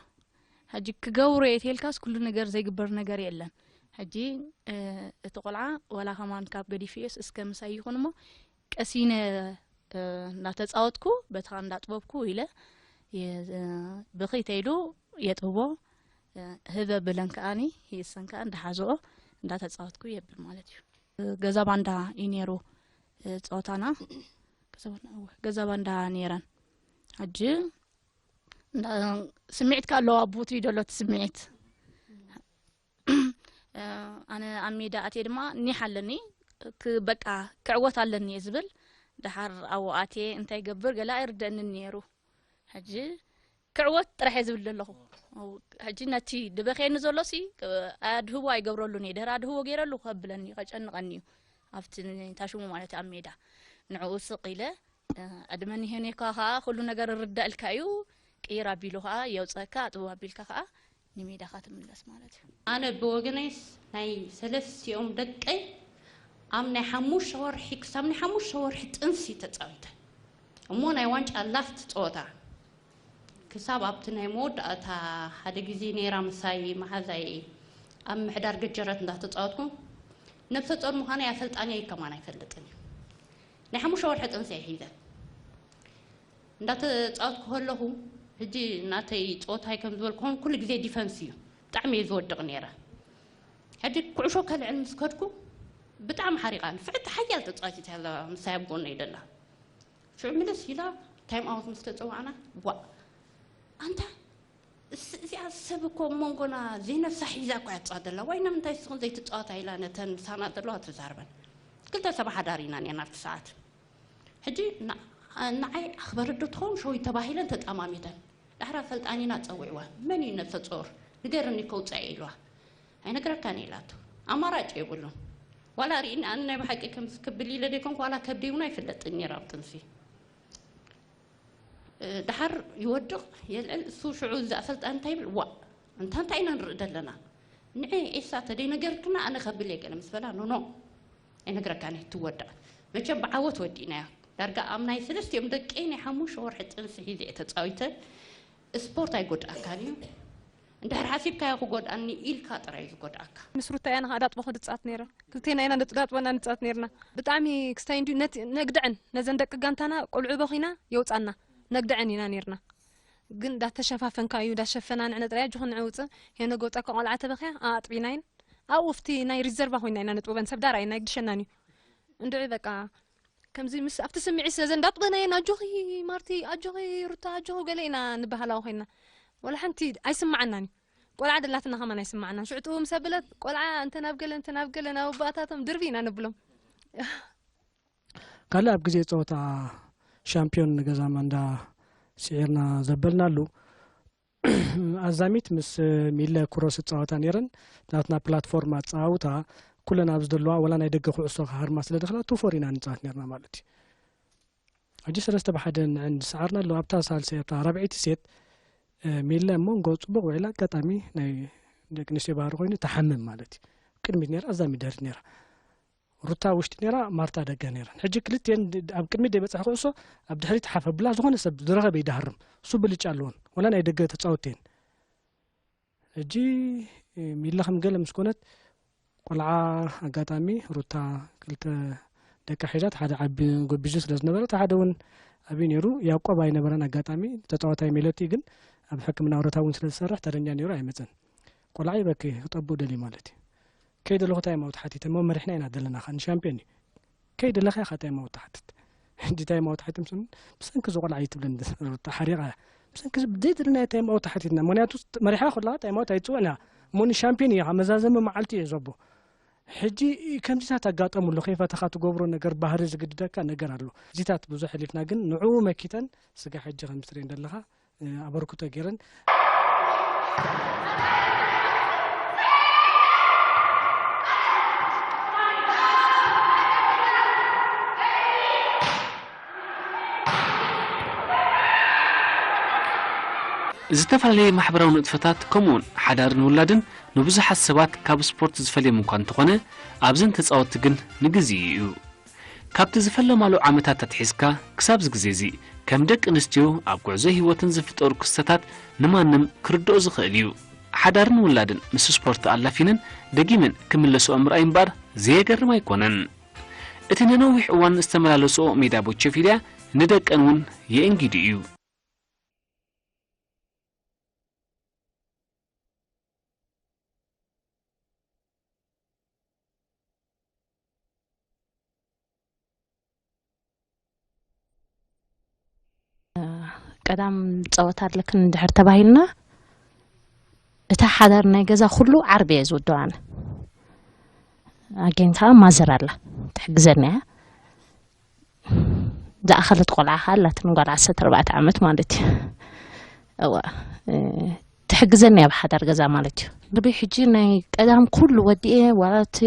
ሕጂ ክገብሮ እየ ተልካስ ኩሉ ነገር ዘይግበር ነገር የለን። ሕጂ እቲ ቆልዓ ዋላ ከማን ካብ ገዲፍዮስ እስከ ምሳይ ይኹን እሞ ቀሲነ እንዳተጻወትኩ በትኻ እንዳጥበብኩ ኢለ ብኺ ተይሉ የጥብቦ። ህበ ብለን ከኣኒ ይእሰን ከኣ እንዳሓዝኦ እንዳተጻወትኩ የብል ማለት እዩ። ገዛ ባንዳ እዩ ነይሩ ጸወታና። ገዛ ባንዳ ነይረን። ሕጂ ስምዒትካ ኣለዋ ኣቦቱ እዩ ደሎ እቲ ስምዒት። ኣነ ኣብ ሜዳ ኣትየ ድማ ኒሕ ኣለኒ፣ በቃ ክዕወት ኣለኒ እየ ዝብል። ደሓር ኣብኡ ኣትየ እንታይ ይገብር ገለ ኣይርደእንን ነይሩ። ሕጂ ክዕወት ጥራሕ እየ ዝብል ዘለኹ። ሕጂ ነቲ ድበኸየኒ ዘሎ ሲ ኣድህቦ ኣይገብረሉን እየ። ድሕር ኣድህቦ ገይረሉ ከብለኒ እዩ፣ ከጨንቐኒ እዩ። ኣብቲ ታሽሙ ማለት ኣብ ሜዳ ንዕኡ ስቕ ኢለ ዕድመ ንሄኔካ ከዓ ኩሉ ነገር ርዳእልካ እዩ። ቅይር ኣቢሉ ከዓ የውፀካ፣ ኣጥቡ ኣቢልካ ከዓ ንሜዳኻ ትምለስ ማለት እዩ። ኣነ ብወገነይስ ናይ ሰለስቲኦም ደቀይ ኣብ ናይ ሓሙሽተ ወርሒ ክሳብ ናይ ሓሙሽተ ወርሒ ጥንሲ ተፃዊተ እሞ ናይ ዋንጫ ላስት ፀወታ ክሳብ ኣብቲ ናይ መወዳእታ ሓደ ግዜ ነይራ ምሳይ መሓዛይ ኣብ ምሕዳር ገጀረት እንዳተፃወትኩ ነብሰ ፆር ምዃነይ ኣሰልጣንየይ ከማን ኣይፈልጥን እዩ። ናይ ሓሙሽተ ወርሒ ጥንሲ እየ ሒዘ እንዳተፃወትኩ ከለኹ ሕጂ ናተይ ፀወታይ ከም ዝበልኩ ኾን ኩሉ ግዜ ዲፈንስ እዩ ብጣዕሚ እየ ዝወድቕ ነይረ። ሕጂ ኩዕሾ ከልዕል ምስ ከድኩ ብጣዕሚ ሓሪቓ ንፍዕቲ ሓያል ተፃዋቲት እያ ምሳይ ኣብ ጎነይ ደላ ሽዑ ምልስ ኢላ ታይም ኣውት ምስ ተፀዋዕና ዋ ኣንታ እዚኣ ሰብ እኮ መንጎና ዘይነፍሳ ሒዛ እኮ ያፃ ደላ ዋይ ንምንታይ ስኹን ዘይትፃወታ ኢላ ነተን ምሳና ዘለዋ ትዛርበን ክልተ ሰብ ሓዳር ኢና ነና ኣብቲ ሰዓት ሕጂ ንዓይ ኣኽበርዶ ትኸውን ሸዊት ተባሂለን ተጣማሚተን ዳሕራ ኣሰልጣኒና ጸዊዕዋ መን እዩ ነብሰ ጾር ንገርኒ ከውጻእ ኢልዋ ኣይነግረካን ኢላቶ ኣማራጭ የብሉን ዋላ ርኢኒ ኣነ ናይ ብሓቂ ከምዚ ክብል ኢለ ደይኮንኩ ዋላ ከብደይ እውን ኣይፍለጥን ነይሩ ኣብ ጥንሲ ድሓር ይወድቕ የልዕል እሱ ሽዑ እዚ ኣሰልጣኒ እንታይ ይብል ዋእ እንታ እንታይ ኢና ንርኢ ዘለና ንዐ ኤሳ ተደይነገርክና ኣነ ከብል እየ ገለ ምስ በላ ኖኖ ኣይነግረካን እየ ትወዳእ መቸም ብዓወት ወዲእናዮ ዳርጋ ኣብ ናይ ሰለስቲኦም ደቀይ ናይ ሓሙሽተ ወርሒ ጥንሲ ሒዘ እየ ተፃዊተ ስፖርት ኣይጎድኣካን እዩ እንድሕር ሓሲብካዮ ክጎድኣኒ ኢልካ ጥራይ እዩ ዝጎድኣካ ምስ ሩታ እያ ንኸኣ ዳጥቦ ክድጻት ነይረ ክልቴና ኢና ንዳጥቦና ንጻት ነይርና ብጣዕሚ ክስታይ እንድዩ ነቲ ነግድዐን ነዘን ደቂ ጋንታና ቆልዑ በኺና የውጻና ነግድዐን ኢና ነይርና ግን ዳተሸፋፈንካ እዩ ዳሸፈና ንዕነ ጥራይ ኣጆኹ ንዕውጽ ሄኖ ገውጻካ ቆልዓ ተበኽያ ኣጥቢናይን ኣብኡ ፍቲ ናይ ሪዘርቫ ኮይና ኢና ነጥበበን ሰብ ዳር ኣይና ይግድሸናን እዩ እንድዒ በቃ ከምዚ ምስ ኣብቲ ስምዒት ስለ ዘንዳጥበናየን ኣጆኺ ማርቲ ኣጆኺ ሩታ ኣጆኺ ገለ ኢና ንበሃላዊ ኮይና ወላ ሓንቲ ኣይስማዓናን እዩ ቆልዓ ደላትና ከማን ኣይስማዓናን ሽዑ ጥቡ ምስ ኣበለት ቆልዓ እንተ ናብ ገለ እንተ ናብ ገለ ናብ ኣቦኣታቶም ድርቢ ኢና ነብሎም ካልእ ኣብ ግዜ ጸወታ ሻምፒዮን ንገዛ ማንዳ ስዒርና ዘበልናሉ ኣዛሚት ምስ ሚለ ክሮስ እጻወታ ነይረን ናትና ፕላትፎርም ኣጻውታ ኩለን ኣብ ዝደለዋ ወላ ናይ ደገ ኩዕሶ ክሃርማ ስለ ድኽላ ቱፎር ኢና ንጻወት ነርና ማለት እዩ ሕጂ ሰለስተ ብሓደ ንዕን ዝሰዓርና ኣሎ ኣብታ ሳልሰይ ኣብታ ራብዐይቲ ሴት ሚለ እሞ ንጎ ጽቡቕ ውዒላ ኣጋጣሚ ናይ ደቂ ኣንስትዮ ባህሪ ኮይኑ ተሓምም ማለት እዩ ቅድሚት ነይራ ኣዛሚት ድሕሪት ነይራ ሩታ ውሽጢ ነይራ ማርታ ደገ ነይረን ሕጂ ክልቲኤን ኣብ ቅድሚት ደይበፅሕ ኩዕሶ ኣብ ድሕሪት ሓፍ ኣብላ ዝኾነ ሰብ ዝረኸበ ይዳሃርም እሱ ብልጫ ኣለዎን ወላ ናይ ደገ ተፃወቲ እየን ሕጂ ሚላ ከም ገለ ምስ ኮነት ቆልዓ ኣጋጣሚ ሩታ ክልተ ደቃ ሒዛት ሓደ ዓቢ ጎቢዙ ስለ ዝነበረ እቲ ሓደ እውን ኣብዩ ነይሩ ያቆብ ኣይነበረን ኣጋጣሚ ተፃዋታይ ሜሎቲ ግን ኣብ ሕክምና ወረታ እውን ስለ ዝሰርሕ ተረኛ ነይሩ ኣይመፀን ቆልዓ ይበኪ ክጠቡ ደልዩ ማለት እዩ ከይደ ኣለኹ ታይም ኣውት ሓቲተ እሞ መሪሕና ኢና ዘለና ከ ንሻምፒዮን እዩ ከይደ ኣለኻ ኢኻ ታይም ኣውት ትሓትት ሕጂ ታይም ኣውት ሓቲቶም ስም ብሰንኪ እዚ ቆልዓ እዩ ትብለኒ ሩታ ሓሪቓ። ብሰንኪ እዚ ብዘይደለናዮ ታይም ኣውት ሓቲትና። ምኽንያቱ መሪሓ ከላ ታይም ኣውት ኣይትጽውዕን እያ። እሞ ንሻምፒዮን እዩ፣ ካብ መዛዘሚ መዓልቲ እዩ ዘቦ። ሕጂ ከምዚታት ኣጋጠሙሉ፣ ከይፈተኻ ትገብሮ ነገር፣ ባህሪ ዝግድደካ ነገር ኣሎ። እዚታት ብዙሕ ሕሊፍና ግን ንዕኡ መኪተን ስጋ ሕጂ ከም ትርእየን ዘለኻ፣ እ፣ ኣበርክቶ ገይረን። ዝተፈላለየ ማሕበራዊ ንጥፈታት ከምኡውን ሓዳርን ውላድን ንብዙሓት ሰባት ካብ ስፖርት ዝፈልዮም እኳ እንተኾነ፣ ኣብዘን ተጻወትቲ ግን ንግዜኡ እዩ። ካብቲ ዝፈለማሉ ዓመታት ኣትሒዝካ ክሳብዚ ግዜ እዚ፣ ከም ደቂ ኣንስትዮ ኣብ ጉዕዞ ህይወትን ዝፍጠሩ ክስተታት ንማንም ክርድኦ ዝኽእል እዩ። ሓዳርን ውላድን ምስ ስፖርት ኣላፊነን ደጊመን ክምለስኦ ምርኣይ እምበኣር ዘየገርም ኣይኮነን። እቲ ንነዊሕ እዋን ዝተመላለስኦ ሜዳ ቦቸፊልያ ንደቀን እውን የእንጊዱ እዩ። ቀዳም ጸወታ ኣለክን እንድሕር ተባሂልና፣ እታ ሓዳር ናይ ገዛ ኩሉ ዓርቢ እየ ዝውድኦ ኣነ። ኣጌን ከኣ ማዘር ኣላ ትሕግዘኒ እያ። ዝኣኸለት ቆልዓ ከኣ ኣላትኒ፣ ጓል ዓሰርተ ኣርባዕተ ዓመት ማለት እዩ። እዋ፣ እ፣ ትሕግዘኒ እያ ብሓዳር ገዛ ማለት እዩ። ግቢ ሕጂ ናይ ቀዳም ኩሉ ወዲኤ፣ ዋላ እቲ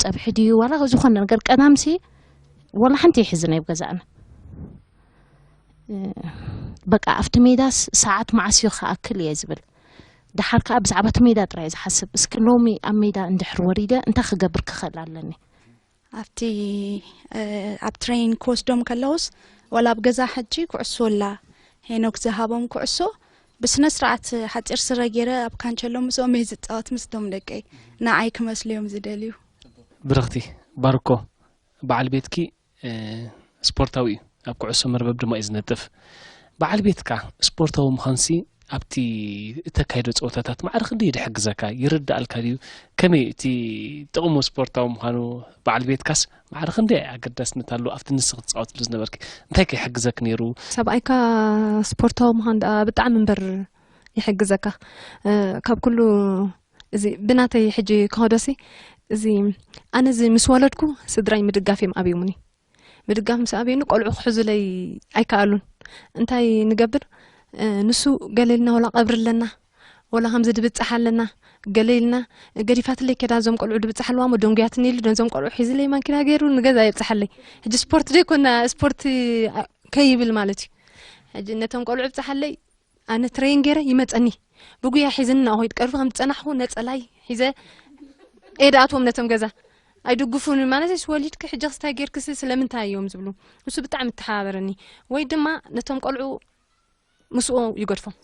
ጸብሒ ድዩ፣ ዋላ ዝኾነ ነገር ቀዳምሲ፣ ዋላ ሓንቲ ይሕዝን ኣብ ገዛና። እ፣ በቃ ኣብቲ ሜዳስ ሰዓት መዓስ እዩ ክኣክል እየ ዝብል። ደሓር ከኣ ብዛዕባ እቲ ሜዳ ጥራይ እየ ዝሓስብ። እስኪ ሎሚ ኣብ ሜዳ እንድሕር ወሪደ እንታይ ክገብር ክኽእል ኣለኒ? ኣብቲ፣ እ፣ ኣብ ትሬኒንግ ክወስዶም ከለውስ፣ ዋላ ኣብ ገዛ ሕጂ ኩዕሶ ኣላ፣ ሄኖክ ዝሃቦም ኩዕሶ ብስነ ስርዓት ሓጺር ስረ ገይረ ኣብ ካንቸሎ ምስኦም እየ ዝጻወት፣ ምስቶም ደቀይ ንዓይ ክመስሉ እዮም ዝደልዩ። ብርኽቲ ባርኮ፣ በዓል ቤትኪ፣ እ፣ ስፖርታዊ እዩ፣ ኣብ ኩዕሶ መርበብ ድማ እዩ ዝነጥፍ። በዓል ቤትካ ስፖርታዊ ምዃንሲ ኣብቲ እተካይዶ ጸወታታት ማዕረ ክንደይ ድሕግዘካ? ይርድኣልካ ድዩ? ከመይ እቲ ጥቕሙ ስፖርታዊ ምዃኑ በዓል ቤትካስ ማዕረ ክንደይ ኣገዳስነት ኣለዎ ኣብቲ ንስኺ ትጻወትሉ ዝነበርኪ? እንታይ ከ ይሕግዘክ ነይሩ? ሰብኣይካ ስፖርታዊ ምዃን ደኣ ብጣዕሚ እምበር ይሕግዘካ። እ፣ ካብ ኩሉ እዚ ብናተይ ሕጂ ክኸዶሲ፣ እዚ ኣነ እዚ ምስ ወለድኩ ስድራይ ምድጋፍ እዮም ኣብዮምኒ። ምድጋፍ ምስ ኣብዮኒ ቆልዑ ክሕዙለይ ኣይከኣሉን። እንታይ ንገብር? እ፣ ንሱ ገለ ኢልና ወላ ቀብሪ ኣለና፣ ወላ ከምዚ ድብጻሕ ኣለና፣ ገለ ኢልና ገዲፋትለይ ከዳ እዞም ቆልዑ ድብጻሕ ኣለዋ እሞ ደንጉያትኒ ኢሉ ነዞም ቆልዑ ሒዝለይ ማኪና ገይሩ ንገዛ የብጽሓለይ። ሕጂ ስፖርት ደይኮና ስፖርት ኣ-፣ ከይብል ማለት እዩ። ሕጂ ነቶም ቆልዑ ብጽሓለይ ኣነ ትሬን ገይረ ይመጸኒ። ብጉያ ሒዝኒ እናኾይድ ቀርቢ ከም ዝጸናሕኩ ነጸላይ ሒዘ ኤደ ኣትዎም ነቶም ገዛ። ኣይድግፉን ማለት እስ ወሊድኪ ሕጂ ክስታይ ጌርክሲ ስለምንታይ እዮም ዝብሉ። ንሱ ብጣዕሚ ተሓባበረኒ። ወይ ድማ ነቶም ቆልዑ ምስኡ ይገድፎም።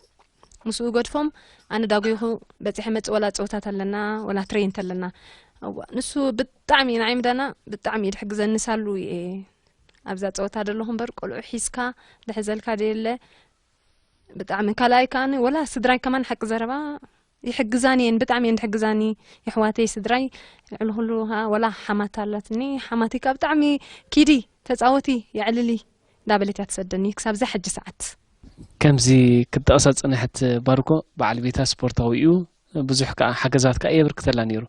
ምስኡ ገድፎም ኣነ ዳጉይኹ በጺሐ መጽእ ወላ ጸወታት ኣለና ወላ ትሬንት ኣለና። እዋ፣ ንሱ ብጣዕሚ ንዓይ ምዳና ብጣዕሚ እዩ ድሕግዘኒ ሳሉ እየ። ኣብዛ ጸወታ ደለኹ እምበር ቆልዑ ሒዝካ ድሕዘልካ ደየለ። ብጣዕሚ ካልኣይ ከኣኒ ወላ ስድራይ ከማን ሓቂ ዘረባ ይሕግዛኒ እየን፣ ብጣዕሚ እየን ድሕግዛኒ። የሕዋተይ ስድራይ ልዕሊ ኩሉ ከኣ ወላ ሓማት ኣላትኒ። ሓማተይ ከኣ ብጣዕሚ ኪዲ ተጻወቲ የዕልሊ እንዳበለት እያ ትሰደኒ ክሳብ እዛ ሕጂ ሰዓት። ከምዚ ክትጠቕሳ ዝጸንሐት ባርኮ በዓል ቤታ ስፖርታዊ እዩ፣ ብዙሕ ከኣ ሓገዛት ከኣ የበርክተላ ነይሩ።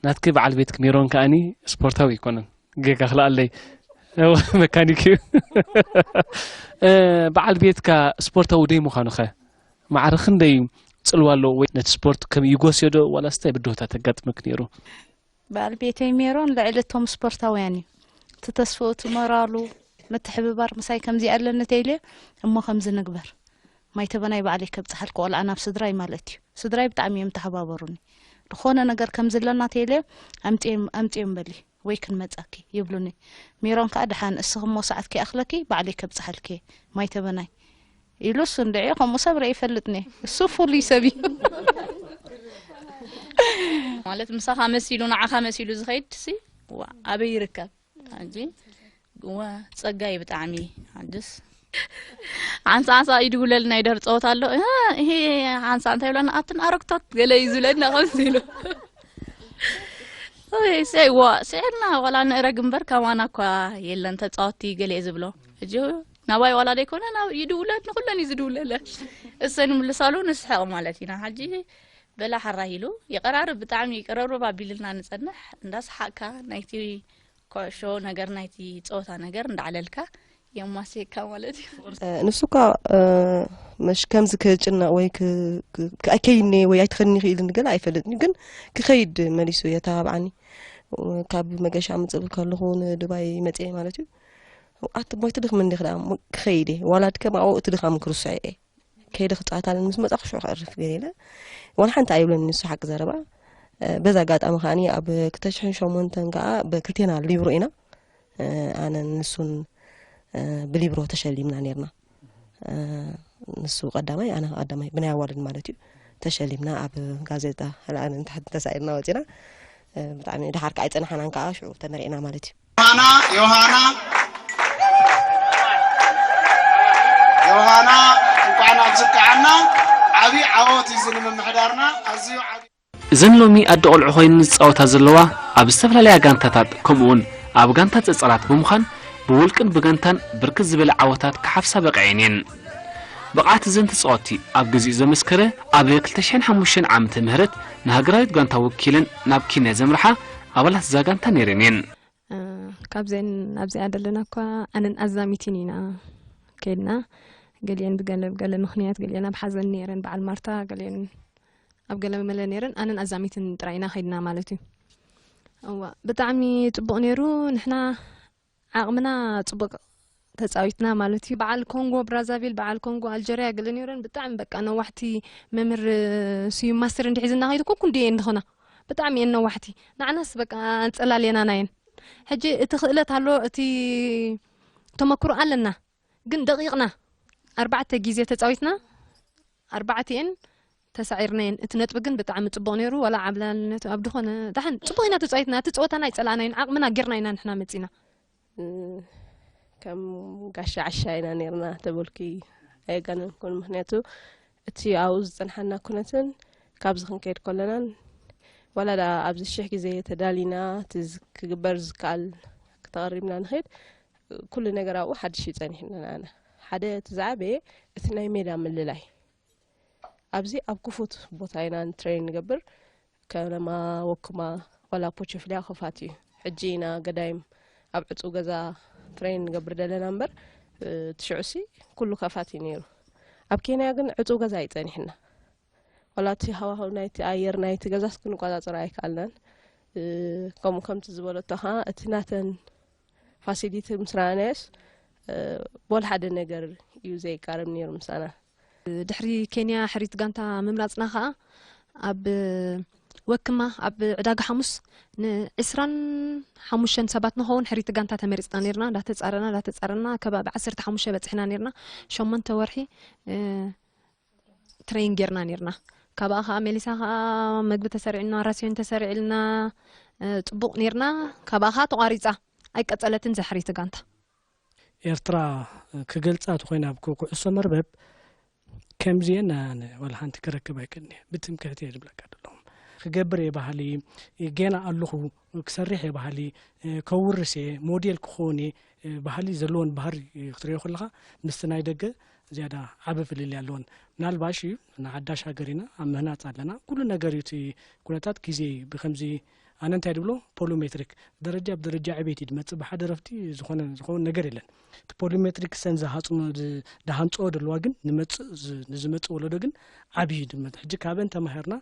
ናትኪ በዓል ቤትኪ ሜሮን ከኣኒ ስፖርታዊ ኣይኮነን፣ ጌጋ ክልኣለይ። እወ፣ መካኒክ እዩ። እ፣ በዓል ቤትካ ስፖርታዊ ደይ ምዃኑ ኸ ማዕረ ክንደይ ጽልዋ ኣለዎ? ወይ ነቲ ስፖርት ከም ይጎስዮ ዶ ዋላስ እንታይ ብድሆታት ተጋጥመክ ነይሩ? በዓል ቤተይ ሜሮን ልዕሊ እቶም ስፖርታውያን እዩ። እቲ ተስፍኡ፣ እቲ ሞራሉ፣ ምትሕብባር ምሳይ ከምዚ ኣለኒ ተይለ እሞ ከምዚ ንግበር። ማይ ተበናይ ባዕለይ ከብጽሓልኩ ቆልዓ ናብ ስድራይ ማለት እዩ። ስድራይ ብጣዕሚ እዮም ተሓባበሩኒ። ዝኾነ ነገር ከም ዝለና ተይለ ኣምጽኦም፣ ኣምጽኦም በሊ ወይ ክንመጻኪ ይብሉኒ። ሜሮን ከኣ ደሓን እስኺ እሞ ሰዓት ከይኣኽለኪ ባዕለይ ከብጽሓልኪ ማይ ተበናይ ኢሉስ እንድዒ ከምኡ ሰብ ርኢ ይፈልጥኒ። እሱ ፍሉይ ሰብ እዩ። ማለት ምሳኻ መሲሉ ንዓኻ መሲሉ ዝኸይድ ሲ ዋ ኣበይ ይርከብ? ሕጂ ዋ ጸጋ እዩ ብጣዕሚ። ሕጅስ ሓንሳ ሓንሳ ይድውለልና ይደር ጸወታ ኣሎ። እ፣ ይሄ ሓንሳ እንታይ ይብለና? ኣትን ኣረግቶት ገለ እዩ ዝብለና ከምዚ ኢሉ። ኦይ፣ ሰይ፣ ዋ፣ ስዒርና ዋላ ንእረግ እምበር፣ ከማና እኳ የለን ተጻወትቲ ገለ ዝብሎ። ሕጂ ናባይ ዋላ ደይኮነ፣ ናብ ይድውለት፣ ንኹለን እዩ ዝድውለለ። እሰን ይምልሳሉ፣ ንስሕቕ ማለት ኢና። ሕጂ በላ ሓራይ ኢሉ፣ ይቐራርብ፣ ብጣዕሚ ይቅረርብ ኣቢልና ንጸንሕ። እንዳሰሓቅካ፣ ናይቲ ኩዕሾ ነገር፣ ናይቲ ጸወታ ነገር እንዳዕለልካ፣ የማስየካ ማለት እዩ። እ፣ ንሱ እኳ፣ እ፣ መሽ ከምዚ ክጭነቕ ወይ ክ-፣ ክ-፣ ኣይከይድኒ ወይ ኣይትኸድኒ ኢሉ ገለ ኣይፈልጥን እዩ፣ ግን ክኸይድ መሊሱ የተባብዓኒ። ካብ መገሻ ምጽእ ከለኹ ንዱባይ መጽኤ ማለት እዩ። ኣቲ ሞይ ትድኽም እንዲኽ ደኣ፣ ሞ-፣ ክኸይድ እየ። ዋላ ድከም ኣብኡ እቲ ድኻም ክርስዖ እየ። ከይደ ክጻወት ኣለኒ ምስ መጻኹ ሽዑ ከዕርፍ ገለ ኢለ። ዋላ ሓንቲ ኣይብለኒ ንሱ ሓቂ ዘረባ። እ፣ በዛ ኣጋጣሚ ከኣኒ ኣብ ክልተ ሽሕን ሸሞንተን ከኣ ብክልቴና ሊብሮ ኢና። እ፣ ኣነን ንሱን፣ እ፣ ብሊብሮ ተሸሊምና ኔርና። እ፣ ንሱ ቀዳማይ፣ ኣነ ቀዳማይ፣ ብናይ ኣዋልድ ማለት እዩ። ተሸሊምና ኣብ ጋዜጣ ካልኣን እንተ-፣ ተሳኢልና ወጺና። እ፣ ብጣዕሚ ደሓር ከኣ ኣይጸናሕናን ከኣ ሽዑ ተመሪዕና ማለት እዩ። ዮሃና፣ ዮሃና፣ ዮሃና፣ እንኳዕ ኣብዝከዓና። ዓቢ ዓወት እዩ እዚ ንምምሕዳርና፣ ኣዝዩ ዓቢ። እዘን ሎሚ ኣደ ቆልዑ ኮይነን ዝጻወታ ዘለዋ ኣብ ዝተፈላለያ ጋንታታት፣ ከምኡ'ውን ኣብ ጋንታ ጸጸራት ብምዃን ብውልቅን ብጋንታን ብርክት ዝበለ ዓወታት ክሓፍሳ በቒዐን እየን። ብቕዓት እዘን ተጻወትቲ ኣብ ግዚኡ ዘመስከረ፣ ኣብ ክልተ ሽሕን ሓሙሽተን ዓመተ ምህረት ንሃገራዊት ጋንታ ወኪለን ናብ ኬንያ ዘምርሓ ኣባላት እዛ ጋንታ ነይረን እየን። እ፣ ካብዘን ኣብዚኣ ዘለና እኳ ኣነን ኣዛሚትን ኢና ከይድና። ገሊአን ብገለ፣ ብገለ ምኽንያት፣ ገሊአን ኣብ ሓዘን ነይረን፣ በዓል ማርታ፣ ገሊአን ኣብ ገለ መለ ነይረን፣ ኣነን ኣዛሚትን ጥራይ ኢና ከይድና ማለት እዩ። እዋ፣ ብጣዕሚ ጽቡቕ ነይሩ። ንሕና ዓቕምና ጽቡቕ ተጻዊትና ማለት እዩ። በዓል ኮንጎ ብራዛቪል፣ በዓል ኮንጎ ኣልጀርያ ገለ ነይረን፣ ብጣዕሚ በቃ ነዋሕቲ። መምህር ስዩም ማስተር እንዲሒዝና ከይዱ፣ ኩኩ እንዲየ እንድኾና ብጣዕሚ እየን ነዋሕቲ። ንዓናስ በቃ ኣንጸላልየናና እየን። ሕጂ እቲ ክእለት ኣሎ፣ እቲ ተመክሮ ኣለና፣ ግን ደቂቕና። ኣርባዕተ ግዜ ተጻዊትና፣ ኣርባዕቲኤን ተሳዒርናየን። እቲ ነጥቢ ግን ብጣዕሚ ጽቡቕ ነይሩ፣ ዋላ ዓብላልነቱ ኣብ ድኾነ፣ ደሓን ጽቡቕ ኢና ተጻዊትና። እቲ ጸወታና ኣይጸላእናዮን፣ ዓቕምና ጌርና ኢና ንሕና መጺና። እ፣ ከም ጋሻ ዓሻ ኢና ነይርና ተበልኩ ኣየጋነንኩን። ምኽንያቱ እቲ ኣብኡ ዝጸንሓና ኩነትን ካብዚ ክንከይድ ከለናን፣ ዋላ ደኣ ኣብዚ ሽሕ ግዜ ተዳሊና፣ እቲ ዝ-፣ ክግበር ዝከኣል ክተቐሪብና ንኸይድ፣ ኩሉ ነገር ኣብኡ ሓድሽ እዩ ጸኒሕና ንዓና። ሓደ እቲ ዝዓበየ እቲ ናይ ሜዳ ምልላይ። ኣብዚ ኣብ ክፉት ቦታ ኢና ንትሬን ንገብር። ከነማ፣ ወክማ፣ ዋላ ፖቸፍሊያ ክፋት እዩ። ሕጂ ኢና ገዳይም ኣብ ዕጹው ገዛ ትሬን ንገብር ደለና እምበር፣ እ፣ እቲ ሽዑሲ ኩሉ ከፋት እዩ ነይሩ። ኣብ ኬንያ ግን ዕጹው ገዛ እዩ ጸኒሕና። ዋላ እቲ ሃዋህው ናይቲ ኣየር ናይቲ ገዛስ ክንቆጻጸሮ ኣይከኣልናን። እ፣ ከምኡ ከምቲ ዝበለቶ ኸኣ እቲ ናተን ፋሲሊቲ ምስ ረኣናዮስ፣ እ፣ ወላ ሓደ ነገር እዩ ዘይቃረብ ነይሩ ምሳና። ድሕሪ ኬንያ ሕሪት ጋንታ ምምራጽና ኸኣ ኣብ ወክማ ኣብ ዕዳጋ ሓሙስ ንዕስራን ሓሙሽተን ሰባት ንኸውን ሕሪት ጋንታ ተመሪጽና ነይርና። እንዳተጻረና፣ እንዳተጻረና ከባቢ ዓሰርተ ሓሙሽተ በጺሕና ነይርና። ሸሞንተ ወርሒ፣ እ፣ ትሬን ጌርና ነይርና። ካብኣ ኸኣ መሊሳ ኸኣ መግቢ ተሰሪዕልና፣ ራስዮን ተሰሪዕልና፣ እ፣ ጽቡቕ ነይርና። ካብኣ ኸኣ ተቋሪጻ፣ ኣይቀጸለትን እዛ ሕሪት ጋንታ። ኤርትራ ክገልጻ ተኾይና ኣብ ኩ-፣ ኩዕሶ መርበብ ከምዚኤን ኣነ ዋላ ሓንቲ ክረክብ ኣይክእልን እየ። ብትምክሕቲ እየ ዝብለካ ዘለኹ። ክገብር እየ ባህሊ፣ ጌና ኣለኹ፣ ክሰርሕ እየ ባህሊ፣ ከውርስ እየ፣ ሞዴል ክኸውን እየ፣ ባህሊ ዘለወን ባህሪ ክትሪኦ ከለኻ ምስቲ ናይ ደገ ዝያዳ ዓቢ ፍልልይ ኣለወን። ምናልባሽ እዩ፣ ንሓዳሽ ሃገር ኢና፣ ኣብ ምህናጽ ኣለና። ኩሉ ነገር እዩ፣ እቲ ኩነታት ግዜ እዩ። ብኸምዚ ኣነ እንታይ ድብሎ፣ ፖሊሜትሪክ ደረጃ ብደረጃ ዕቤት እዩ ዝመጽእ። ብሓደ ረፍቲ ዝኾነ ዝኸውን ነገር የለን። እቲ ፖሊሜትሪክ ሰን ዝሃጽሞ፣ ዝ-፣ ዝሃንጽኦ ዘለዋ ግን ንመጽእ፣ ዝ-፣ ንዝመጽእ ወለዶ ግን ዓብዪ እዩ ድመት። ሕጂ ካበን ተማሂርና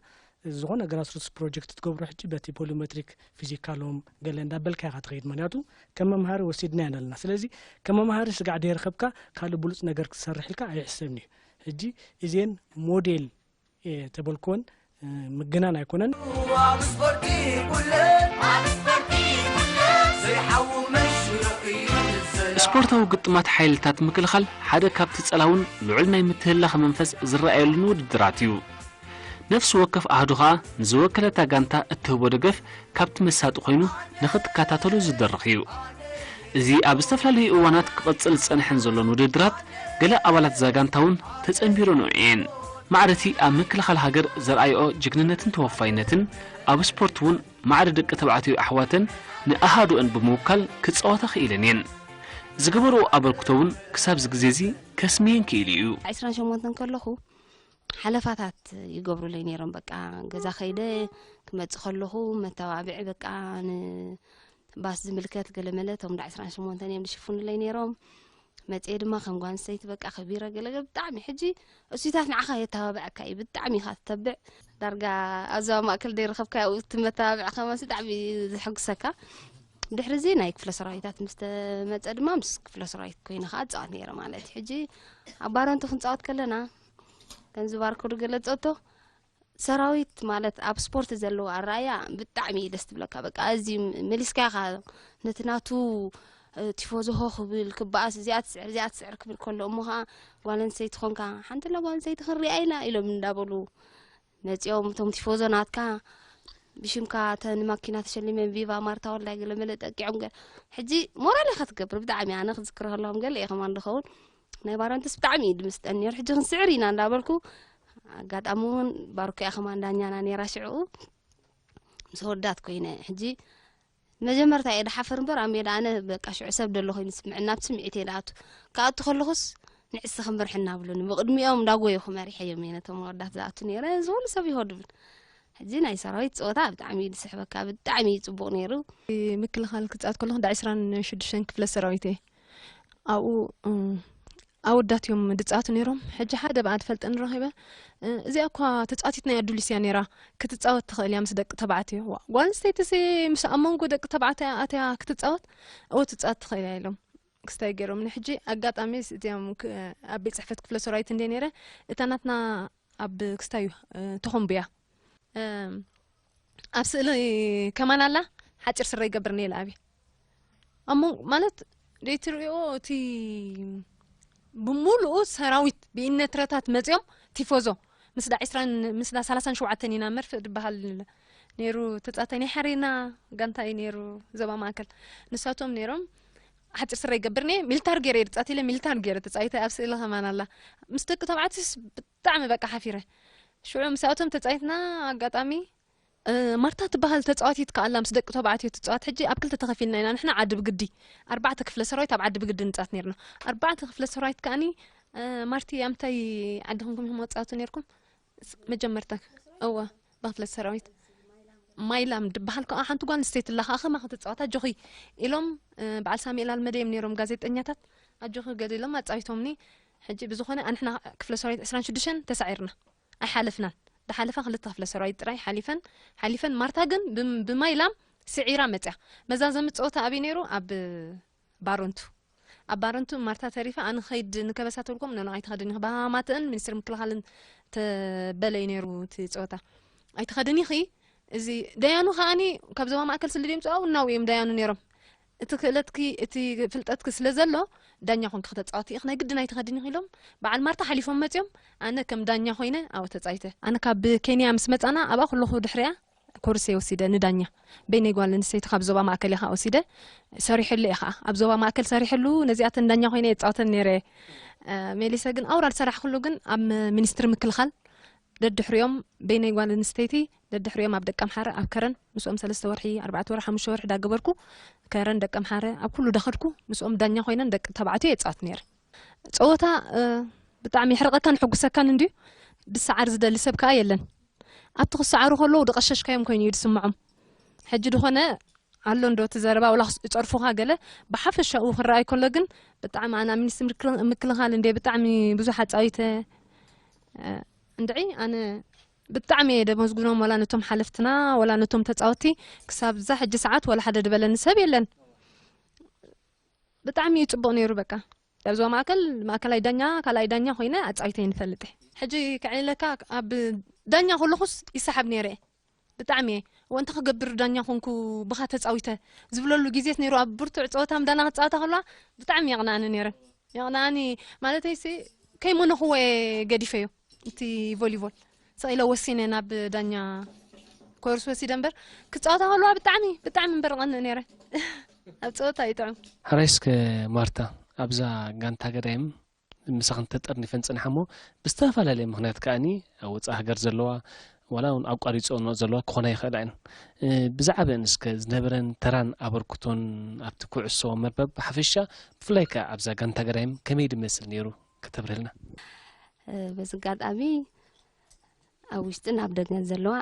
ዝኾነ ግራስሩትስ ፕሮጀክት ትገብሮ፣ ሕጂ በቲ ፖሊሜትሪክ ፊዚካሎም ገለ እንዳበልካ ኢኻ ትኸይድ። ምኽንያቱ ከም መምሃሪ ወሲድና ኢና ኣለና። ስለዚ ከም መምሃሪ ስጋዕ ደይረኸብካ ካልእ ብሉጽ ነገር ክትሰርሕ ኢልካ ኣይሕሰብን እዩ። ሕጂ እዚኤን ሞዴል እየ ተበልክወን፣ እ፣ ምግናን ኣይኮነን። ኣብ ስፖርቲ ኩለ፣ ኣብ ስፖርቲ ኩለ፣ ዘይሓዊ መሽርቕ እዩ ዝዘላ። ስፖርታዊ ግጥማት ሓይልታት ምክልኻል ሓደ ካብቲ ጸላውን ልዑል ናይ ምትህላኸ መንፈስ ዝረኣየሉን ውድድራት እዩ። ነፍሲ ወከፍ ኣሃዱ ኸኣ ንዝወከለታ ጋንታ እትህቦ ደገፍ ካብቲ መሳጢ ኮይኑ ንኽትከታተሎ ዝድርኽ እዩ። እዚ ኣብ ዝተፈላለዩ እዋናት ክቕጽል ዝጸንሐን ዘሎን ውድድራት፣ ገለ ኣባላት እዛ ጋንታ እውን ተጸንቢረንኦ እየን። ማዕረቲ ኣብ ምክልኻል ሃገር ዘርኣይኦ ጅግንነትን ተወፋይነትን ኣብ ስፖርት እውን ማዕረ ደቂ ተባዕትዮ ኣሕዋተን ንኣሃዱኣን ብምውካል ክጻወታ ክኢለን እየን። ዝገበርኦ ኣበርክቶ እውን ክሳብ እዚ ግዜ እዚ ከስምየን ክኢሉ እዩ። ዕስራን ሸሞንተን ከለኹ ሓለፋታት ይገብሩለይ ነይሮም። በቃ ገዛ ከይደ ክመጽእ ከለኹ መተባብዒ በቃ ንባስ ዝምልከት ገለመለ እቶም ዳ ዕስራን ሸሞንተን እዮም ዝሽፍኑለይ ነይሮም። መጽኤ ድማ ከም ጓል ኣንስተይቲ በቃ ከቢረ ገለገለ ብጣዕሚ ሕጂ እሱታት ንዓኻ የተባብዐካ እዩ። ብጣዕሚ ኢኻ ትተብዕ። ዳርጋ ኣብ ዞባ ማእከል ዘይረኸብካዮ እቲ መተባብዒ ከማንስ ብጣዕሚ እዩ ዘሐጉሰካ። ድሕሪ እዚ ናይ ክፍለ ሰራዊታት ምስ ተመጸ ድማ ምስ ክፍለ ሰራዊት ኮይነ ከዓ እጻወት ነይረ ማለት እዩ። ሕጂ ኣብ ባረንቱ ክንጻወት ከለና ከምዚ ባርኮ ዝገለጸቶ ሰራዊት ማለት ኣብ ስፖርት ዘለዎ ኣረኣያ ብጣዕሚ እዩ ደስ ትብለካ። በቃ ኣዝዩ መሊስካ ኢኻ ነቲ ናቱ እ፣ ቲፎዞ ሆ ክብል ክበኣስ እዚኣ ትስዕር እዚኣ ትስዕር ክብል ከሎ እሞ ከዓ ጓል ኣንስተይቲ ኾንካ ሓንቲ ላ ጓል ኣንስተይቲ ክንሪኣ ኢና ኢሎም እንዳበሉ መፂኦም እቶም ቲፎዞ ናትካ ብሽምካ እተን ማኪና ተሸሊመን ቪቫ ማርታ ወልዳይ ገለ መለ ጠቂዖም ገ ሕጂ ሞራል ኢኻ ትገብር። ብጣዕሚ ኣነ ክዝክር ከለኹም ገለ እየ ከማን ዝኸውን ናይ ባረንትስ ብጣዕሚ እዩ ድምስጠን ነይሩ። ሕጂ ክንስዕር ኢና እንዳበልኩ ኣጋጣሚ እውን ባርኮ እያ ከማን ዳኛና ነይራ ሽዕኡ ምስ ወዳት ኮይነ ሕጂ መጀመርታ እየ ድሓፍር እምበር ኣብ ሜዳ ኣነ በቃ ሽዑ ሰብ ደሎ ኮይኑ ዝስምዐኒ ናብ ስምዒት እየ ድኣቱ ክኣቱ ከለኹስ ንዕስ ክምርሕና ብሉኒ ብቕድሚኦም እንዳጎየኹ መሪሐዮም እየ ነቶም ወዳት ዝኣቱ ነይረ እዚ ኩሉ ሰብ ይሆ ድብል ሕጂ ናይ ሰራዊት ፀወታ ብጣዕሚ እዩ ዝስሕበካ ብጣዕሚ እዩ ፅቡቕ ነይሩ ምክልኻል ክፃወት ከለኹ ዳ ዕስራን ሽዱሽተን ክፍለ ሰራዊት እየ ኣብኡ ኣወዳት እዮም ድፃቱ ነይሮም ሕጂ ሓደ ብኣ ትፈልጠኒ ረኺበ እዚኣ እኳ ተፃቲትና እያ ዱሊስ እያ ነይራ ክትፃወት ትኽእል እያ ምስ ደቂ ተባዕትዮ ዋ ጓል ኣንስተይቲ ሲ ምስ ኣብ መንጎ ደቂ ተባዕትዮ ኣትያ ክትፃወት እወ ትፃወት ትኽእል እያ ኢሎም ክስታይ ገይሮምኒ ሕጂ ኣጋጣሚ እዚኦም ኣብ ቤት ፅሕፈት ክፍለ ሰራዊት እንደ ነይረ እታ ናትና ኣብ ክስታዩ ተኾምብያ ኣብ ስእሊ ከማን ኣላ ሓፂር ስረ ይገብር ነየ ለኣቢ ኣብ መንጎ ማለት ደይትሪኦ እቲ ብምሉኡ ሰራዊት ብኢነትረታት መፂኦም ቲፎዞ ምስዳ ዕስራን ምስዳ ሰላሳን ሸውዓተን ኢና መርፍእ ዝበሃል ነይሩ ተፃታይ ናይ ሓሬና ጋንታ እዩ ነይሩ ዞባ ማእከል ንሳቶም ነይሮም ሓፂር ስረ ይገብር ነየ ሚልታር ገይረ እየ ድፃት ኢለ ሚልታር ገይረ ተፃይተ ኣብ ስእሊ ከማን ኣላ ምስ ደቂ ተባዕትስ ብጣዕሚ በቃ ሓፊረ ሽዑ ምስኣቶም ተፃይትና ኣጋጣሚ ማርታ ትበሃል ተፃዋቲት ከኣላ ምስ ደቂ ተባዕትዮ ትፃወት ሕጂ ኣብ ክልተ ተኸፊልና ኢና ንሕና ዓዲ ብግዲ ኣርባዕተ ክፍለ ሰራዊት ኣብ ዓዲ ብግዲ ንፃት ነርና ኣርባዕተ ክፍለ ሰራዊት ከኣኒ ማርቲ ኣብ ምንታይ ዓዲ ኮንኩም ኢኹም ወፃቱ ነርኩም መጀመርታ እወ ብክፍለ ሰራዊት ማይላም ድበሃል ከዓ ሓንቲ ጓል ኣንስተይቲ ኣላ ከዓ ከማ ክትፃወት ኣጆኺ ኢሎም በዓል ሳሙኤል ኣልመደ እዮም ነይሮም ጋዜጠኛታት ኣጆኺ ገለ ኢሎም ኣፃዊቶምኒ ሕጂ ብዝኾነ ኣንሕና ክፍለ ሰራዊት ዕስራን ሽዱሽተን ተሳዒርና ኣይሓለፍናን። ዝሓለፋ ክልተ ክፍለ ሰራዊት ጥራይ ሓሊፈን ሓሊፈን ማርታ ግን ብማይ ላም ስዒራ መፅያ። መዛዘሚ ፀወታ ኣበይ ነይሩ? ኣብ ባረንቱ። ኣብ ባረንቱ ማርታ ተሪፋ ኣነ ክኸይድ ንከበሳ ተብልኩም ኖኖ ኣይትኸድን ኢኺ ብሃማትእን ሚኒስትር ምክልኻልን ተበለ እዩ ነይሩ እቲ ፀወታ። ኣይትኸድን ኢኺ እዚ ደያኑ ከኣኒ ካብ ዞባ ማእከል ስለ ድምፅኡ እናው እዮም ደያኑ ነይሮም። እቲ ክእለትኪ እቲ ፍልጠትኪ ስለ ዘሎ ዳኛ ኮንኪ ከተፃወቲ ኢኺ ናይ ግድን ኣይትኸድን ኢኺ ኢሎም በዓል ማርታ ሓሊፎም መፅዮም ኣነ ከም ዳኛ ኮይነ ኣብኡ ተፃይተ ኣነ ካብ ኬንያ ምስ መፃና ኣብኣ ከለኹ ድሕሪያ ኮርስ እየ ወሲደ ንዳኛ በይነይ ጓል ኣንስተይቲ ካብ ዞባ ማእከል እየ ከዓ ወሲደ ሰሪሐሉ እየ ከዓ ኣብ ዞባ ማእከል ሰሪሐሉ ነዚኣተን ዳኛ ኮይነ እየ ፃወተን ነይረ ሜሊሰ ግን ኣውራ ዝሰራሕክሉ ግን ኣብ ሚኒስትሪ ምክልኻል ደድሕሪኦም በይነይ ጓል ኣንስተይቲ ደድሕሪኦም ኣብ ደቀምሓረ ኣብ ከረን ምስኦም ሰለስተ ወርሒ ኣርባዕተ ወርሒ ሓሙሽተ ወርሒ ዳገበርኩ ከረን ደቀምሓረ ኣብ ኩሉ ዳኸድኩ ምስኦም ዳኛ ኮይነን ደቂ ተባዕትዮ የፃወት ነይረ ፀወታ ብጣዕሚ የሕርቐካን የሐጉሰካን እንድዩ ድሰዓር ዝደሊ ሰብ ከዓ የለን ኣብቲ ክሰዓሩ ከለዉ ድቐሸሽካዮም ኮይኑ እዩ ድስምዖም ሕጂ ድኾነ ኣሎ እንዶ እቲ ዘረባ ወላ ይፀርፉኻ ገለ ብሓፈሻኡ ክረኣይ ከሎ ግን ብጣዕሚ ኣነ ኣብ ሚኒስትሪ ምክልኻል እንደ ብጣዕሚ ብዙሕ ኣፃዊተ እንድዒ ኣነ ብጣዕሚ እየ ደመስግኖም ወላ ነቶም ሓለፍትና ወላ ነቶም ተፃወቲ ክሳብ እዛ ሕጂ ሰዓት ወላ ሓደ ድበለኒ ሰብ የለን ብጣዕሚ እዩ ፅቡቅ ነይሩ በቃ ኣብዞ ማእከል ማእከላይ ዳኛ ካልኣይ ዳኛ ኮይነ ኣፃዊተ ይንፈልጥ ሕጂ ከዕልለካ ኣብ ዳኛ ከለኹስ ይሰሓብ ነይረ ብጣዕሚ እየ ወንታ ክገብር ዳኛ ኮንኩ ብኻ ተፃዊተ ዝብለሉ ግዜት ነይሩ ኣብ ብርቱዕ ፀወታ ምዳና ክፃወታ ከለዋ ብጣዕሚ የቕንኣኒ ነይረን የቕንኣኒ ማለተይሲ ከይመነኽዎ እየ ገዲፈዮ እቲ ቮሊቮል ስቕ ኢለ ወሲነ ናብ ዳኛ ኮርስ ወሲደ እምበር ክፃወታ ከለዋ ብጣዕሚ ብጣዕሚ እምበር ቐንእ ነይረ ኣብ ፀወታ እዩ ጥዑም ሕራይ እስከ ማርታ ኣብዛ ጋንታ ገዳይም ምሳኽን ተጠርኒፈን ጽንሓ እሞ ብዝተፈላለየ ምኽንያት ከኣኒ ኣብ ወጻኢ ሃገር ዘለዋ ዋላ እውን ኣቋሪፀኦ ዘለዋ ክኾና ይኽእላ እየን። ብዛዕባአን እስከ ዝነበረን ተራን ኣበርክቶን ኣብቲ ኩዕሶ መርበብ ብሓፈሻ፣ ብፍላይ ከኣ ኣብዛ ጋንታ ገዳይም ከመይ ድመስል ነይሩ ከተብርህልና? በዚ ኣጋጣሚ ኣብ ውሽጥን ኣብ ደገን ዘለዋ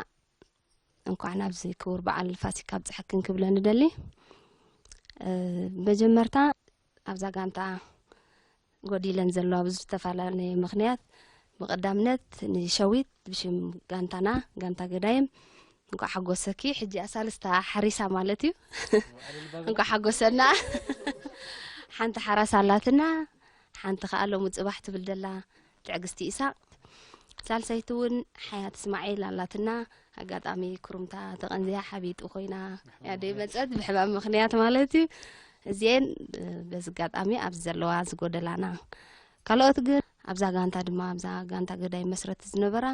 እንኳዕ ናብዚ ክቡር በዓል ፋሲካ ኣብፀሐክን ክብለን እደሊ። መጀመርታ ኣብዛ ጋንታ ጎዲለን ዘለዋ ብዝተፈላለየ ምኽንያት፣ ብቐዳምነት ንሸዊት ብሽም ጋንታና፣ ጋንታ ገዳይም፣ እንኳዕ ሓጎሰኪ። ሕጂ እያ ሳልስታ ሓሪሳ ማለት እዩ። እንኳዕ ሓጎሰና። ሓንቲ ሓራስ ኣላትና፣ ሓንቲ ከኣ ሎሚ ፅባሕ ትብል ዘላ ትዕግስቲ ኢሳቅ። ሳልሰይቲ እውን ሓያት እስማዒል ኣላትና። ኣጋጣሚ ክሩምታ ተቐንዝያ ሓቢጡ ኮይና እያ ደይመፀት ብሕማም ምኽንያት ማለት እዩ። እዚኤን በዚ ኣጋጣሚ ኣብዚ ዘለዋ ዝጎደላና። ካልኦት ግን ኣብዛ ጋንታ ድማ ኣብዛ ጋንታ ገዳይ መስረት ዝነበራ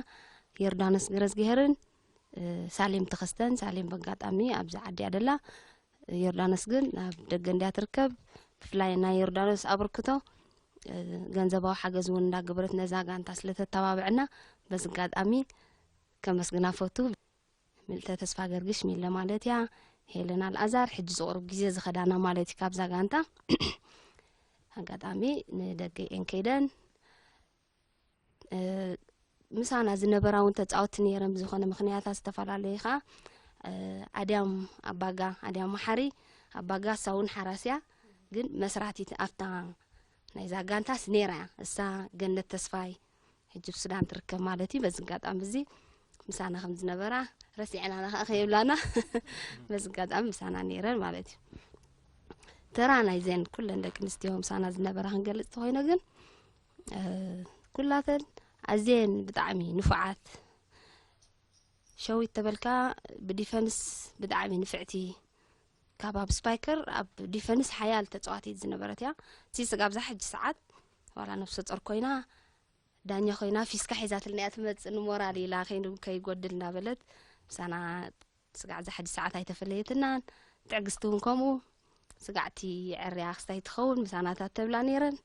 ዮርዳኖስ ገረዝግሄርን ሳሌም ተኸስተን። ሳሌም በጋጣሚ ኣብዚ ዓዲ እያ ደላ። ዮርዳኖስ ግን ኣብ ደገ እንድያ ትርከብ። ብፍላይ ናይ ዮርዳኖስ ኣበርክቶ ገንዘባዊ ሓገዝ እውን እንዳገበረት ነዛ ጋንታ ስለተተባብዐና በዚ ኣጋጣሚ ከመስግና ፈቱ። ምልተ ተስፋ ገርግሽ ሚለ ማለት እያ። ሄለን ኣልኣዛር ሕጂ ዝቕሩብ ግዜ ዝኸዳና ማለት እዩ ካብዛ ጋንታ። ኣጋጣሚ ንደገ እየን ከይደን ምሳና ዝነበራ እውን ተፃወቲ ነይረን። ብዝኾነ ምኽንያታት ዝተፈላለዩ ከዓ ኣድያም ኣባጋ ኣድያም መሓሪ ኣባጋ እሳ እውን ሓራስ እያ፣ ግን መስራቲት ኣብታ ናይዛ ጋንታስ ነይራ እያ። እሳ ገነት ተስፋይ ሕጂ ኣብ ሱዳን ትርከብ ማለት እዩ። በዚ ኣጋጣሚ እዚ ምሳና ከም ዝነበራ ረሲዕናና ከዓ ከየብላና በዚ ኣጋጣሚ ምሳና ነይረን ማለት እዩ። ተራ ናይዘን ኩለን ደቂ ኣንስትዮ ምሳና ዝነበራ ክንገልፅ ተኮይነ ግን ኩላተን ኣዝየን ብጣዕሚ ንፉዓት። ሸዊት ተበልካ ብዲፈንስ ብጣዕሚ ንፍዕቲ፣ ካብ ኣብ ስፓይከር ኣብ ዲፈንስ ሓያል ተፃዋቲት ዝነበረት እያ። እቲ ስጋብ እዛ ሕጂ ሰዓት ዋላ ነፍሰ ፆር ኮይና ዳኛ ኮይና ፊስካ ሒዛትልና እያ ትመፅእ፣ ንሞራል ኢላ ከይኑ ከይጎድል እናበለት ምሳና ስጋዕ እዛ ሕጂ ሰዓት ኣይተፈለየትናን። ትዕግስቲ እውን ከምኡ ስጋዕቲ ዕርያ ክስታይ ትኸውን ምሳናታት ተብላ ነይረን።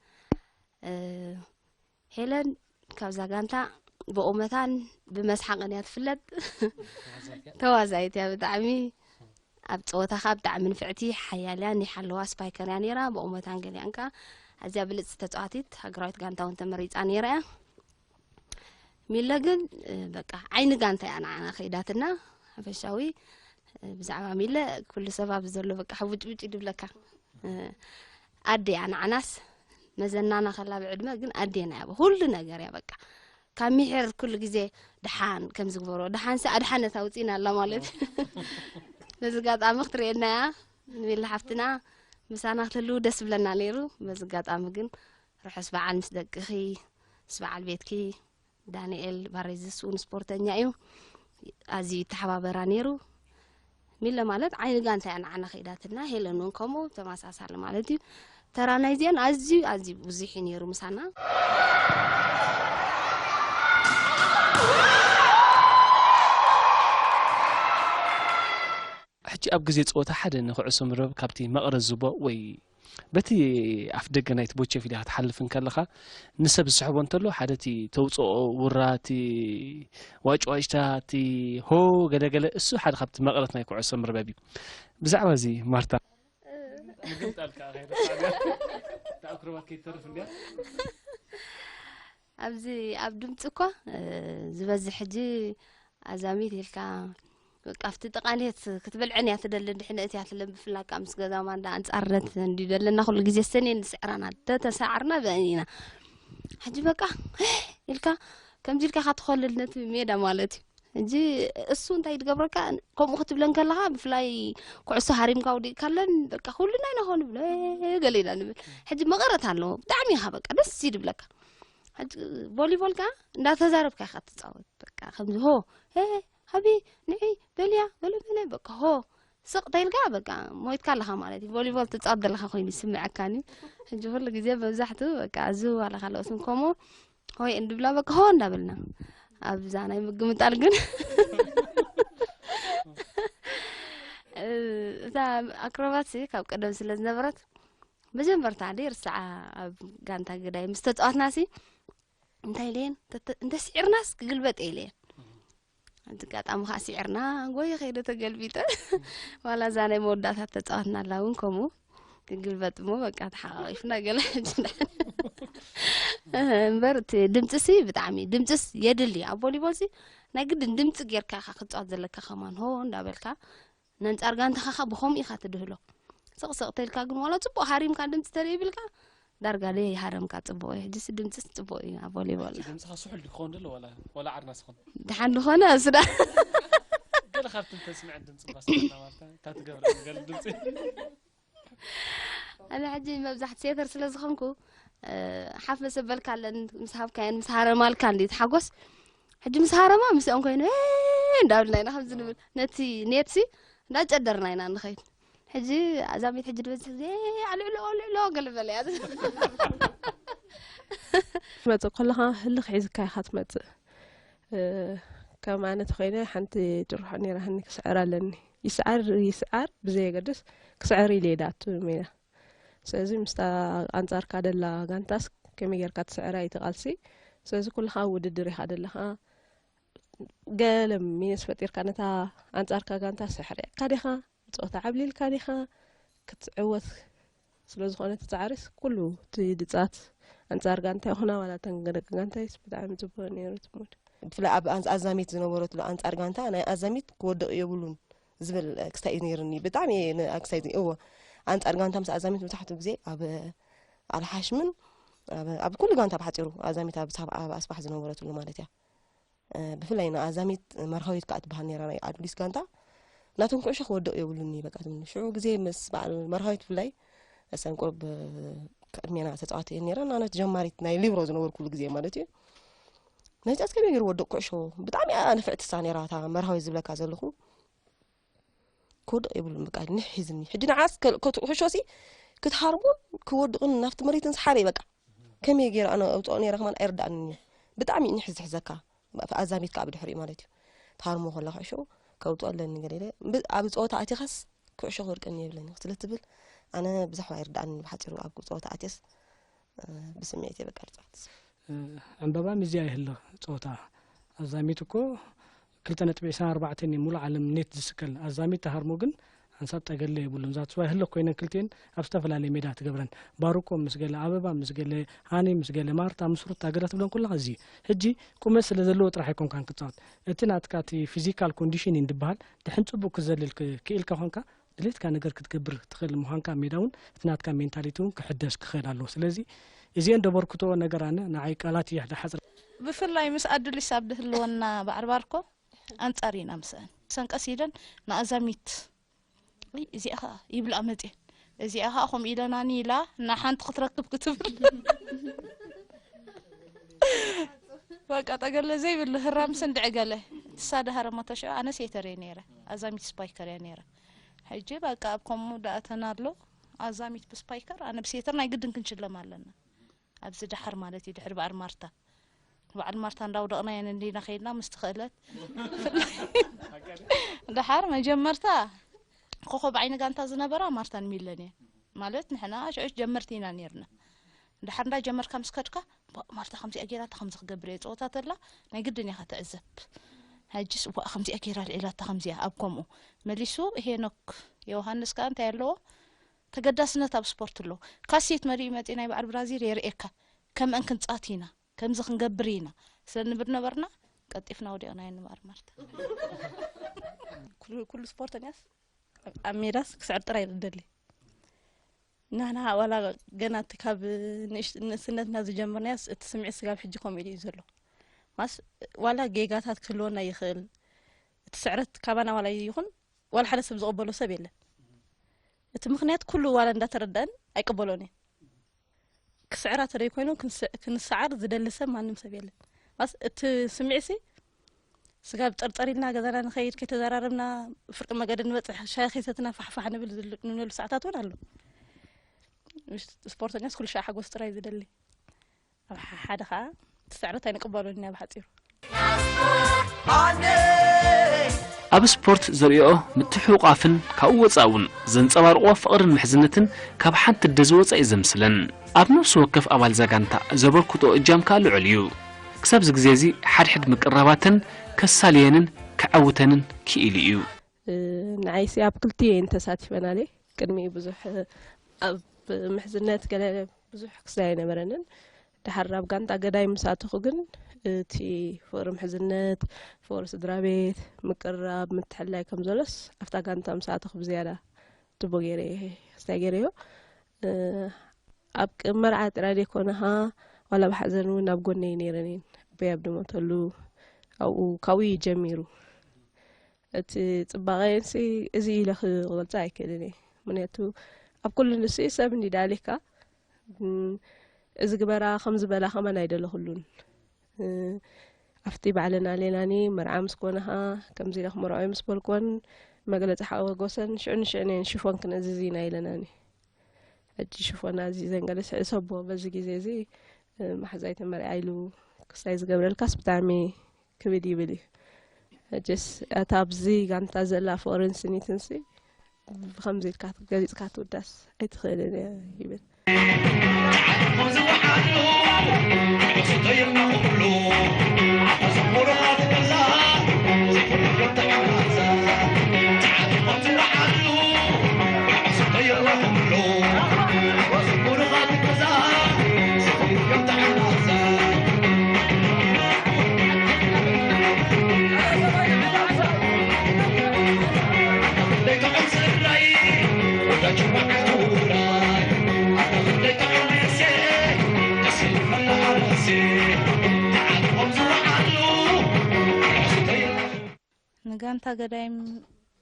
ሄለን ካብዛ ጋንታ ብቑመታን ብመስሓቕን እያ ትፍለጥ። ተዋዛይት እያ ብጣዕሚ። ኣብ ፀወታ ከዓ ብጣዕሚ ንፍዕቲ ሓያል እያ። ናይ ሓለዋ ስፓይከር እያ ነይራ። ብቑመታን ገሊኣን ከዓ ኣዝያ ብልፅቲ ተፃዋቲት ሃገራዊት ጋንታ እውን ተመሪፃ ነይራ እያ። ሚለ ግን በቃ ዓይኒ ጋንታ እያ ንዓና ከይዳትና። ሓፈሻዊ ብዛዕባ ሚለ ኩሉ ሰብ ኣብዚ ዘሎ በቃ ሕውጭውጭ ድብለካ። ኣደ እያ ንዓናስ መዘናና ከላ ብዕድመ ግን ኣዴና እያ ኩሉ ነገር እያ በቃ። ካብ ሚሒር ኩሉ ግዜ ደሓን ከም ዝግበሮ ደሓንሲ ኣድሓነት ኣውፂና ኣላ ማለት እዩ። በዚ ኣጋጣሚ ክትርእየና እያ ንቤላ ሓፍትና ምሳና ክትህልው ደስ ብለና ነይሩ። በዚ ኣጋጣሚ ግን ርሑስ በዓል ምስ ደቅኺ ምስ በዓል ቤትኪ። ዳንኤል ባሬዝስ እውን ስፖርተኛ እዩ። ኣዝዩ ይተሓባበራ ነይሩ። ሚለ ማለት ዓይኒ ጋንታ እያ ንዓና ከይዳትና፣ ሄለን እውን ከምኡ ተመሳሳሊ ማለት እዩ። ተራ ናይዚአን ኣዝዩ ኣዝዩ ብዙሕ እዩ ነይሩ ምሳና። ሕጂ ኣብ ግዜ ጸወታ ሓደ ንኩዕሶ መርበብ ካብቲ መቐረት ዝቦ ወይ በቲ ኣፍ ደገ ናይቲ ቦቸፊ ኢኻ ክትሓልፍ እንከለኻ ንሰብ ዝስሕቦ እንተሎ ሓደ እቲ ተውፅኦ ውራ እቲ ዋጭዋጭታ እቲ ሆ ገለገለ እሱ ሓደ ካብቲ መቐረት ናይ ኩዕሶ መርበብ እዩ። ብዛዕባ እዚ ማርታ ምግምጣልካ ከይረሳዕና ተኣክሮባት ከይትተርፍ እንዲያ። ኣብዚ ኣብ ድምፂ እኳ ዝበዝሕ ሕጂ ኣዛሚት ኢልካ በቃ ኣብቲ ጥቃኔት ክትበልዐን እያ ትደሊ እንድሕነ እትያ ትለም ብፍላካ ምስ ገዛ ማንዳ ኣንፃርነት እንዲ ዘለና ኩሉ ግዜ ሰኔን ዝስዕራና ተተሳዕርና ብአን ኢና። ሕጂ በቃ ኢልካ ከምዚ ኢልካ ካትኾልል ነቲ ሜዳ ማለት እዩ። ሕጂ እሱ እንታይ ትገብረካ ከምኡ ክትብለን ከለካ ብፍላይ ኩዕሶ ሃሪምካ ውዲእካለን በቃ ኩልና ኢና ኾን ብለ ገለ ኢና ንብል። ሕጂ መቐረት ኣለዎ ብጣዕሚ ኢኻ በቃ ደስ ይድብለካ። ሕጂ ቮሊቦል ከኣ እንዳተዛረብካ ኢኻ ትጻወት በቃ ከምዚ ሆ ሄ ሃቢ ንዒ በልያ በለ በለ በቃ ሆ ስቕ ተይልካ በቃ ሞይትካ ኣለኻ ማለት እዩ። ቮሊቦል ትጻወት ዘለኻ ኮይኑ ይስምዐካኒ። ሕጂ ኩሉ ግዜ መብዛሕትኡ በቃ እዚ ዋላ ካልኦት ከምኡ ሆይ እንድብላ በቃ ሆ እንዳበልና ኣብዛ ናይ ምግምጣል ግን እታ ኣክሮባት ካብ ቀደም ስለ ዝነበረት መጀመርታ ደይ ርስዓ ኣብ ጋንታ ገዳይ ምስ ተጻዋትና ሲ እንታይ ኢለየን እንተ ስዒርናስ ክግልበጥ ኢለየን ኣጋጣሚ ከዓ ስዒርና ጎየ ከይደ ተገልቢጠ። ዋላ እዛ ናይ መወዳእታ ተፃወትና ኣላ እውን ከምኡ ክግልበጥ እሞ በቃ ተሓቃቂፍና ገለ ሕጂ እምበር እቲ ድምፂ ሲ ብጣዕሚ ድምፂስ የድሊ ኣብ ቮሊቦል ሲ ናይ ግድን ድምፂ ጌርካ ኢኻ ክትፃወት ዘለካ ከማን ሆ እንዳበልካ ነንፃር ጋንታኻ ብኸምኡ ኢኻ ትድህሎ። ስቕስቕ ተልካ ግን ዋላ ፅቡቕ ሃሪምካ ድምፂ ተለይብልካ ዳርጋ ደይ ሃረምካ ፅቡቕ እዩ። ሕጂስ ድምፅስ ፅቡቕ እዩ ኣብ ቮሊቦል። ድምፅኻ ስሑል ድዩ ክኸውን ደሎ ዋላ ዋላ ዓርና ስኹን? ድሓን ዝኾነ እሱ ዳ ገለ ካብቲ ተስምዐን ድምፂ ባስተና ማለት እታ ትገብረ ገለ ድምፂ ኣነ ሕጂ መብዛሕቲ ሴተር ስለ ዝኾንኩ ሓፍ መሰበልካ ኣለን ምስ ሃብካየን ምስ ሃረማልካ እንዲ ትሓጎስ ሕጂ ምስ ሃረማ ምስኦም ኮይኑ እንዳብልና ኢና ከምዚ ንብል ነቲ ኔትሲ እንዳጨደርና ኢና ንኸይድ። ሕጂ ኣዛሚት ሕጂ ድበዝሕ ግዜ ኣልዕሎ ኣልዕሎ ገለ በለ እያ። ትመፅእ ከለኻ ህልኽ ሒዝካ ኢኻ ትመፅእ። ከም ኣነ ተኾይነ ሓንቲ ጭርሖ ነይራትኒ ክስዕር ኣለኒ። ይስዓር ይስዓር ብዘየገድስ ክስዕር ኢለ እየ ዝኣቱ ሜዳ። ስለዚ ምስታ ኣንፃርካ ደላ ጋንታስ ከመይ ጌርካ ትስዕራ እዩ እቲ ቃልሲ። ስለዚ ኩልኻ ኣብ ውድድር ኢኻ ደለኻ። ገለ ሚንስ ፈጢርካ ነታ ኣንፃርካ ጋንታ ስሕር ኢኻ ዲኻ? ፀወታ ዓብሊልካ ዲኻ ክትዕወት ስለ ዝኾነ እቲ ፃዕሪስ ኩሉ እቲ ድፃት ኣንፃር ጋንታ ይኹና ዋላ እተን ደቂ ጋንታይስ ብጣዕሚ ፅቡቅ ነይሩ እቲ ሙድ። ብፍላይ ኣብ ኣንፃ- ኣዛሚት ዝነበረትሉ ኣንፃር ጋንታ ናይ ኣዛሚት ክወድቕ የብሉን ዝብል ክስታይ እዩ ነይርኒ ብጣዕሚ እየ ን- ክስታይ እየ- እዎ ኣንፃር ጋንታ ምስ ኣዛሚት መብዛሕትኡ ግዜ ኣብ ኣልሓሽምን ኣብ- ኣብ ኩሉ ጋንታ ብሓፂሩ ኣዛሚት ኣብ ሳብ- ኣብ ኣስፋሕ ዝነበረትሉ ማለት እያ ብፍላይ ንኣዛሚት መርሃዊት ከዓ ትበሃል ነይራ ናይ ኣዱሊስ ጋንታ ናቶም ኩዕሾ ክወድቕ የብሉኒ በቃ ትብልኒ ሽዑ ግዜ ምስ በዓል መርሃዊት ብፍላይ እሰን ቁርብ ቅድሜና ተፃዋቲ እየን ነይረን ኣነ ጀማሪት ናይ ሊብሮ ዝነበርኩሉ ግዜ ማለት እዩ ነዚኣስ ከመይ ገይሩ ወድቕ ኩዕሾ ብጣዕሚ እያ ንፍዕቲ እሳ ነይራ እታ መርሃዊት ዝብለካ ዘለኹ ክወድቕ የብሉን በቃ ንሕ ሒዝኒ ሕጂ ንዓስ ኩዕሾ ሲ ክትሃርሞ ክወድቕን ናብቲ መሬትን ሰሓበይ በቃ ከመይ ገይረ ኣነ ኣውፅኦ ነይረ ከማን ኣይርዳእንን እዩ ብጣዕሚ እዩ ንሕ ዝሕዘካ ኣዛሚትካ ኣብ ድሕሪኡ ማለት እዩ ትሃርሞ ከለኻ ሽዑ ከውፅኦ ኣለኒ ገለ ኢለ ኣብ ፀወታ ኣቲኻስ ኩዕሾ ክወድቀኒ የብለኒ ስለ ትብል ኣነ ብዛሕባ ኣይርዳእንን ብሓፂሩ ኣብ ፀወታ ኣትየስ ብስምዒት እየ በቃ ዝፃወት ዕንበባ ሚዝያ ይህልኽ ፆታ ኣዛሚት እኮ ክልተ ነጥቢ ዕስራን ኣርባዕተን እዩ ሙሉእ ዓለም ኔት ዝስከል ኣዛሚት ተሃርሞ ግን ሓንሳብ ጠገለ የብሉን ዛትስ ዋይ ህልኽ ኮይነን ክልቲኤን ኣብ ዝተፈላለየ ሜዳ ትገብረን ባሩኮ ምስ ገለ ኣበባ ምስ ገለ ሃኒ ምስ ገለ ማርታ ምስ ሩታ ገለ ትብለን ኩለኻ እዚ እዩ ሕጂ ቁመት ስለ ዘለዎ ጥራሕ ኣይኮንካን ክትፃወት እቲ ናትካ እቲ ፊዚካል ኮንዲሽኒን ዝበሃል ድሕን ፅቡቅ ክዘልል ክኢልካ ኮንካ ድሌትካ ነገር ክትገብር ትኽእል ምዃንካ ኣብ ሜዳ እውን እቲ ናትካ ሜንታሊቲ እውን ክሕደስ ክኽእል ኣለዎ። ስለዚ እዚኤን ደበርክትኦ ነገር ኣነ ንዓይ ቃላት እየ ዝሓፅረ። ብፍላይ ምስ ኣዱሊስ ኣብ ድህልወና ባዕርባር እኮ ኣንፃር ኢና ምስአን ሰንቀስ ኢለን ንኣዛሚት እዚኣ ከዓ ይብላ መፅኤን እዚኣ ከዓ ከምኡ ኢለናኒ ኢላ እና ሓንቲ ክትረክብ ክትብል በቃ ጠገለ ዘይብሉ ህራምስ እንድዒ ገለ ትሳደሃረ ሞተሽዑ ኣነስ የተርየ ነይረ ኣዛሚት ስፓይከር እያ ነይረ ሕጂ በቃ ኣብ ከምኡ ደኣተና ኣሎ ኣዛሚት ብስፓይከር ኣነ ብሴተር ናይ ግድን ክንሽለም ኣለና ኣብዚ ደሓር ማለት እዩ ድሕሪ በዓል ማርታ በዓል ማርታ እንዳውደቕና የን እንዲና ከይድና ምስቲ ክእለት ደሓር መጀመርታ ኮኸብ ዓይኒ ጋንታ ዝነበራ ማርታን ሚለን እየን ማለት ንሕና ሽዑ ጀመርቲ ኢና ነርና ድሓር እንዳጀመርካ ምስ ከድካ ማርታ ከምዚኣ ጌራታ ከምዚ ክገብር እየ ፀወታ ተላ ናይ ግድን ኢኻ ትዕዘብ ሕጅስ እዋ ከምዚኣ ጌራ ልዒላታ ከምዚኣ ኣብ ከምኡ መሊሱ ሄኖክ ዮሃንስ ከዓ እንታይ ኣለዎ ተገዳስነት ኣብ ስፖርት ኣለዎ ካሴት መሊኡ መፂ ናይ በዓል ብራዚል የርእየካ ከምአን ክንፃት ኢና ከምዚ ክንገብር ኢና ስለ ንብል ነበርና ቀልጢፍና ወዲቕና እየ ንበኣር ማርታ ኩሉ ስፖርተኛስ ኣብ ሜዳስ ክስዕር ጥራይ ደሊ ናህና ዋላ ገና እቲ ካብ ንእሽነትና ዝጀመርናያስ እቲ ስምዒት ስጋብ ሕጂ ከምኡ ኢሉ እዩ ዘሎ ማስ ዋላ ጌጋታት ክህልወና ይኽእል እቲ ስዕረት ካባና ዋላ ይኹን ዋላ ሓደ ሰብ ዝቕበሎ ሰብ የለን እቲ ምኽንያት ኩሉ ዋላ እንዳተረዳእን ኣይቅበሎን እየ ክስዕራ ተደይ ኮይኑ ክንስዓር ዝደሊ ሰብ ማንም ሰብ የለን ማስ እቲ ስምዒት ሲ ስጋብ ጠርጠር ኢልና ገዛና ንኸይድ ከይተዘራረብና ፍርቂ መገዲ ንበፅሕ ሻሂ ከይሰትና ፋሕፋሕ ንብል ንብለሉ ሰዓታት እውን ኣሎ ስፖርተኛስ ኩሉ ሻዕ ሓጎስ ጥራይ ዝደሊ ኣብ ሓደ ከዓ ትስዕረት ኣይንቅበሎን ኢና ብሓፂሩ ኣብ ስፖርት ዘርእኦ ምትሕቑቓፍን ካብኡ ወፃእ እውን ዘንፀባርቕዎ ፍቕርን ምሕዝነትን ካብ ሓንቲ ኣደ ዝወፃ እዩ ዘምስለን ኣብ ነፍሲ ወከፍ ኣባል እዛ ጋንታ ዘበርክትኦ እጃም ከዓ ልዑል እዩ ክሳብ እዚ ግዜ እዚ ሓድሕድ ምቅርራባተን ከሳልየንን ክዓውተንን ክኢሉ እዩ። ንዓይሲ ኣብ ክልቲኤን ተሳቲፈናለ። ቅድሚ ብዙሕ ኣብ ምሕዝነት ገለ ብዙሕ ክስታይ ኣይነበረንን። ድሓር ኣብ ጋንታ ገዳይ ምስ ኣተኹ ግን እቲ ፍቕሪ ምሕዝነት፣ ፍቕሪ ስድራ ቤት፣ ምቅርራብ፣ ምትሕልላይ ከም ዘሎስ ኣብታ ጋንታ ምስ ኣተኹ ብዝያዳ ጽቡቕ ገይረ እየ ክስታይ ገይረዮ። ኣብ መርዓ ጥራይ ዘይኮነ ኸዓ ዋላ ብሓዘን እውን ኣብ ጎነይ ነይረን እየን። ኣቦይ ኣብ ድሞተሉ ኣብኡ ካብኡ እዩ ጀሚሩ። እቲ ጽባቐየንሲ እዚ ኢለ ክገልጾ ኣይክእልን እየ። ምክንያቱ ኣብ ኩሉ ንሱ እዩ ሰብ እንዲ ደኣ ኣልካ፣ እም፣ እዚ ግበራ ከምዚ በላ ከማን ኣይደለኹሉን። እ፣ ኣብቲ ባዕልና ሌናኒ መርዓ ምስ ኮነ ኸዓ ከምዚ ኢለ ክመርዖ ምስ በልኮን መግለጺ ሓጎሰን ሽዑ ንሽዕን እየን ሽፎን ክንእዝዝ ኢና ኢለናኒ። ሕጂ ሽፎን ኣዚዘን ገለ ስዕሰቦ በዚ ግዜ እዚ፣ እ፣ ማሕዛይ ተመርዓ ኢሉ ክስታይ ዝገብረልካስ ብጣዕሚ ክብድ ይብል እዩ። ሕጅስ እታ ኣብዚ ጋንታ ዘላ ፍቕርን ስኒትንሲ ብኸምዚ ኢልካ ገሊጽካ ትውዳስ ኣይትኽእልን እያ ይብል። ንጋንታ ገዳይም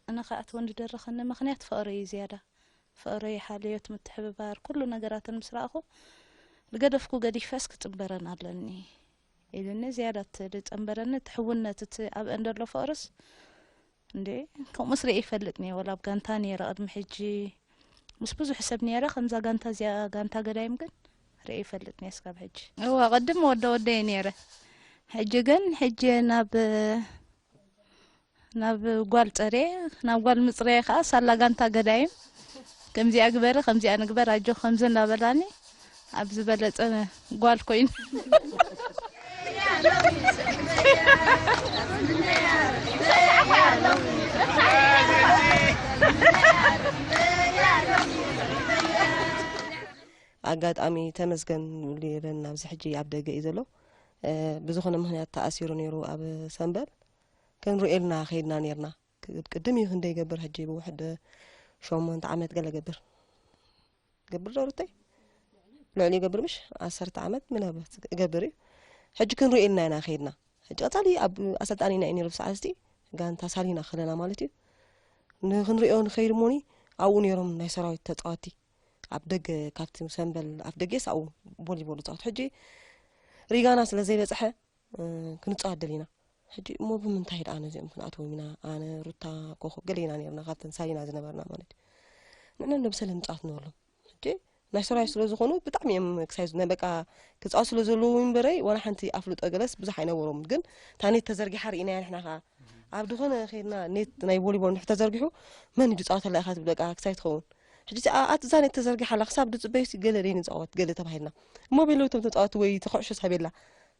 እነ ክኣትወ እንድደረኸኒ ምኽንያት ፍቕሪ እዩ ዝያዳ። ፍቕሪ፣ ሓልዮት፣ ምትሕብባር፣ ኩሉ ነገራተን ምስ ረኣኹ ዝገደፍኩ ገዲፈስ ክጽንበረን ኣለኒ ኢሉኒ። ዝያዳ እቲ ዝጸንበረኒ እቲ ሕውነት፣ እቲ ኣብአን ዘሎ ፍቕርስ እንዴ ከምኡስ ርእየ ይፈልጥን እየ። ወላ ኣብ ጋንታ ነይረ ቅድሚ ሕጂ ምስ ብዙሕ ሰብ ነይረ፣ ከምዛ ጋንታ እዚኣ ጋንታ ገዳይም ግን ርእየ ይፈልጥን እየ እስካብ ሕጂ። እወ ቅድም ወደ ወደ እየ ነይረ። ሕጂ ግን ሕጂ ናብ ናብ ጓል ጸርየ፣ ናብ ጓል ምጽረየ ከኣ ሳላ ጋንታ ገዳይም ከምዚኣ ግበሪ ከምዚኣ ንግበር ኣጆ ከምዚ እናበላኒ ኣብ ዝበለጸ ጓል ኮይኑ። ኣጋጣሚ ተመስገን ይብሉ የለን ናብዚ ሕጂ ኣብ ደገ እዩ ዘሎ። ብዝኾነ ምኽንያት ተኣሲሩ ነይሩ ኣብ ሰምበል። ክንርእየልና ከይድና ነይርና። ቅድም እዩ ክንደይ ይገብር ሕጂ ብውሕድ ሸሞንተ ዓመት ገለ ገብር ገብር ዶ ሩተይ ልዕሊ ይገብር ምሽ ዓሰርተ ዓመት ምናልባት እገብር እዩ። ሕጂ ክንርእየልና ኢና ከይድና። ሕጂ ቀጻሊ ኣብ ኣሰልጣኒና እዩ ነይሩ ብሰዓት እቲ ጋንታ ሳሊና ከለና ማለት እዩ። ንክንርእዮ ንኸይድ እሞኒ ኣብኡ ነይሮም ናይ ሰራዊት ተጻወቲ ኣብ ደገ ካብቲ ሰምበል ኣፍ ደጌስ ኣብኡ ቮሊቦል ይጻወቱ። ሕጂ ሪጋና ስለ ዘይበጽሐ ክንፃወት ደሊና። ሕጂ እሞ ብምንታይ ደኣ ነዚኦም ክንኣትዎም ኢና? ኣነ፣ ሩታ፣ ኮኾብ ገለ ኢና ነርና ካብተን ሳሊና ዝነበርና ማለት እዩ። ንዕና እንዶ ብሰለ ንፃወት ንበሎም። ሕጂ ናይ ሰራዊት ስለ ዝኾኑ ብጣዕሚ እዮም ክሳይ ናይ በቃ ክፃወት ስለ ዘለዉ እምበረይ ዋላ ሓንቲ ኣፍልጦ ገለስ ብዙሕ ኣይነበሮም። ግን ታኔት ተዘርጊሓ ርኢናያ ንሕና ከዓ ኣብ ዝኾነ ከይድና ኔት ናይ ቮሊቦል ንሕ ተዘርጊሑ መን እዩ ዝፃወተላ ኢኻ ትብል በቃ ክሳይ ትኸውን። ሕጂ እዚኣ ኣትዛ ኔት ተዘርጊሓ ኣላ ክሳብ ድፅበዩ ገለ ደይ ንፃወት ገለ ተባሂልና እሞ ቤለውቶም ተፃወት ወይ ተኩዕሾ ሳቤላ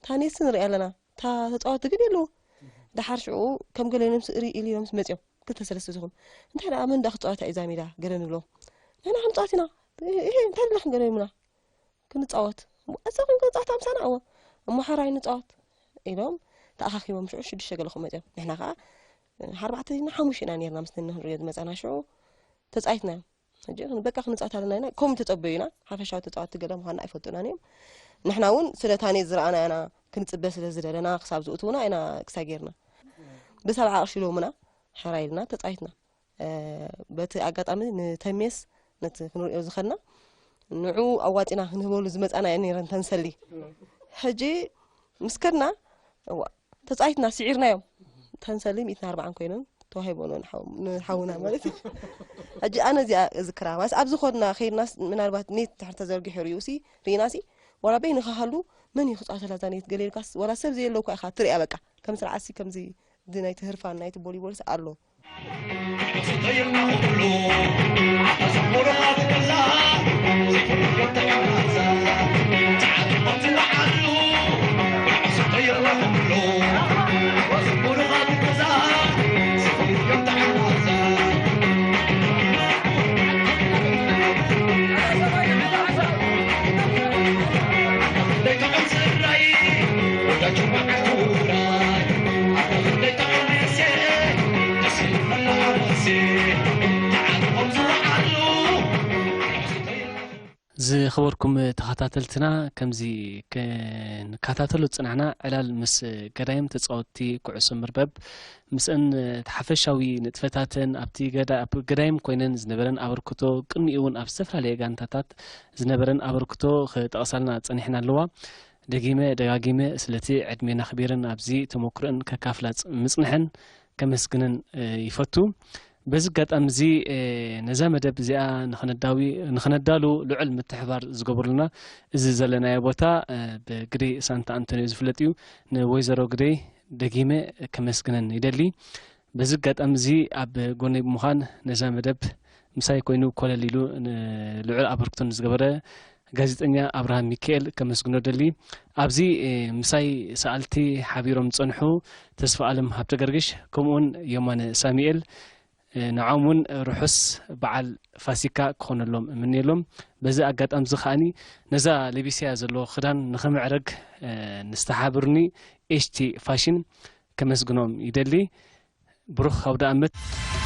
ታኔት ንርኢ ኣለና። እታ ተጻወቲ ግን የለዉ። ደሓር ሽዑ ከም ገለ ኢሎም ስእሪ ኢሉ ኢሎም መጺኦም ክልተ ሰለስተ ዝኾኑ እንታይ ደኣ መን ደኣ ክጻወታ እዩ እዛ ሜዳ ገለ ንብሎ ንሕና ክንጻወት ኢና። እሄ እንታይ ደለኽን ገለ ይብሉና ክንጻወት እዛ ክንጻወት ኣምሳና እወ እሞ ሓራይ ንጻወት ኢሎም ተኣኻኺቦም ሽዑ ሽዱሽተ ገለኹም መጺኦም ንሕና ከዓ ኣርባዕተ ኢና ሓሙሽተ ኢና ነርና ምስ ንሪኦ ዝመጻና ሽዑ ተጻይትና እዮም። ሕጂ በቃ ክንጻወት ኣለና ኢና ከምኡ ተጸበዩና ሓፈሻዊ ተጻወትቲ ገለ ምዃንና ኣይፈልጡናን እዮም። ንሕና እውን ስለ ታኔት ዝረኣና ኢና ክንጽበ ስለ ዝደለና ክሳብ ዝእትውና ኢና ክሳይ ጌርና ብሰብዓ ቅርሺ ሎምና ሕራይ ኢልና ተጻዊትና። በቲ ኣጋጣሚ ንተሜስ ነቲ ክንሪኦ ዝኸድና ንዑ ኣዋጺና ክንህበሉ ዝመጻና እየን ነይረን ተንሰሊ። ሕጂ ምስ ከድና እዋ ተጻዊትና ስዒርናዮም። ተንሰሊ ሚእትን ኣርባዓን ኮይኖም ተዋሂቦም ንሓውና ማለት እዩ። ሕጂ ኣነ እዚኣ እዝክራ ማለት ኣብዚ ኾድና ከይድና ምናልባት ኔት ድሕር ተዘርጊሑ ሪኡ ሲ ርኢና ሲ ዋላ በይኑ ክሃሉ መን እዩ ክፃወተላ እዛ ኔት ገለ ኢልካስ ዋላ ሰብ ዘየለውኳ ኢኻ ትሪኣ በቃ ከም ስርዓት ሲ ከምዚ እዚ ናይቲ ህርፋን ናይቲ ቦሊቦልስ ኣሎ። ዝኸበርኩም ተኸታተልትና፣ ከምዚ ክንከታተሎ ዝጸናሕና ዕላል ምስ ገዳይም ተጻወትቲ ኩዕሶ መርበብ፣ ምስአን እቲ ሓፈሻዊ ንጥፈታተን ኣብቲ ገዳ-፣ ኣብ ገዳይም ኮይነን ዝነበረን ኣበርክቶ፣ ቅድሚኡ እውን ኣብ ዝተፈላለየ ጋንታታት ዝነበረን ኣበርክቶ ክጠቕሳልና ጸኒሕና ኣለዋ። ደጊመ ደጋጊመ ስለቲ ዕድሜን ኣኽቢረን ኣብዚ ተመክሮአን ከካፍላ ጽ-፣ ምጽንሐን ከመስግነን፣ እ፣ ይፈቱ። በዚ ኣጋጣሚ እዚ፣ እ፣ ነዛ መደብ እዚኣ ንኽነዳዊ-፣ ንኽነዳሉ ልዑል ምትሕባር ዝገበሩልና፣ እዚ ዘለናዮ ቦታ፣ እ፣ ብግደይ ሳንታ ኣንቶንዮ ዝፍለጥ እዩ። ንወይዘሮ ግደይ ደጊመ ከመስግነን ይደሊ። በዚ ኣጋጣሚ እዚ ኣብ ጎነይ ብምዃን ነዛ መደብ ምሳይ ኮይኑ ኮለል ኢሉ ን-፣ ልዑል ኣበርክቶ ንዝገበረ ጋዜጠኛ ኣብርሃም ሚካኤል ከመስግኖ ደሊ። ኣብዚ፣ እ፣ ምሳይ ሰኣልቲ ሓቢሮም ዝጸንሑ ተስፋ ኣለም ሃብተ ገርግሽ ከምኡውን የማነ ሳሙኤል፣ እ፣ ንዖም እውን ርሑስ በዓል ፋሲካ ክኾነሎም እምነየሎም። በዚ ኣጋጣሚ እዚ ከኣኒ ነዛ ለቢሰያ ዘሎ ክዳን ንኽምዕረግ፣ እ፣ ንዝተሓብሩኒ ኤች ቲ ፋሽን ከመስግኖም ይደሊ። ብሩኽ ኣውደ ኣመት።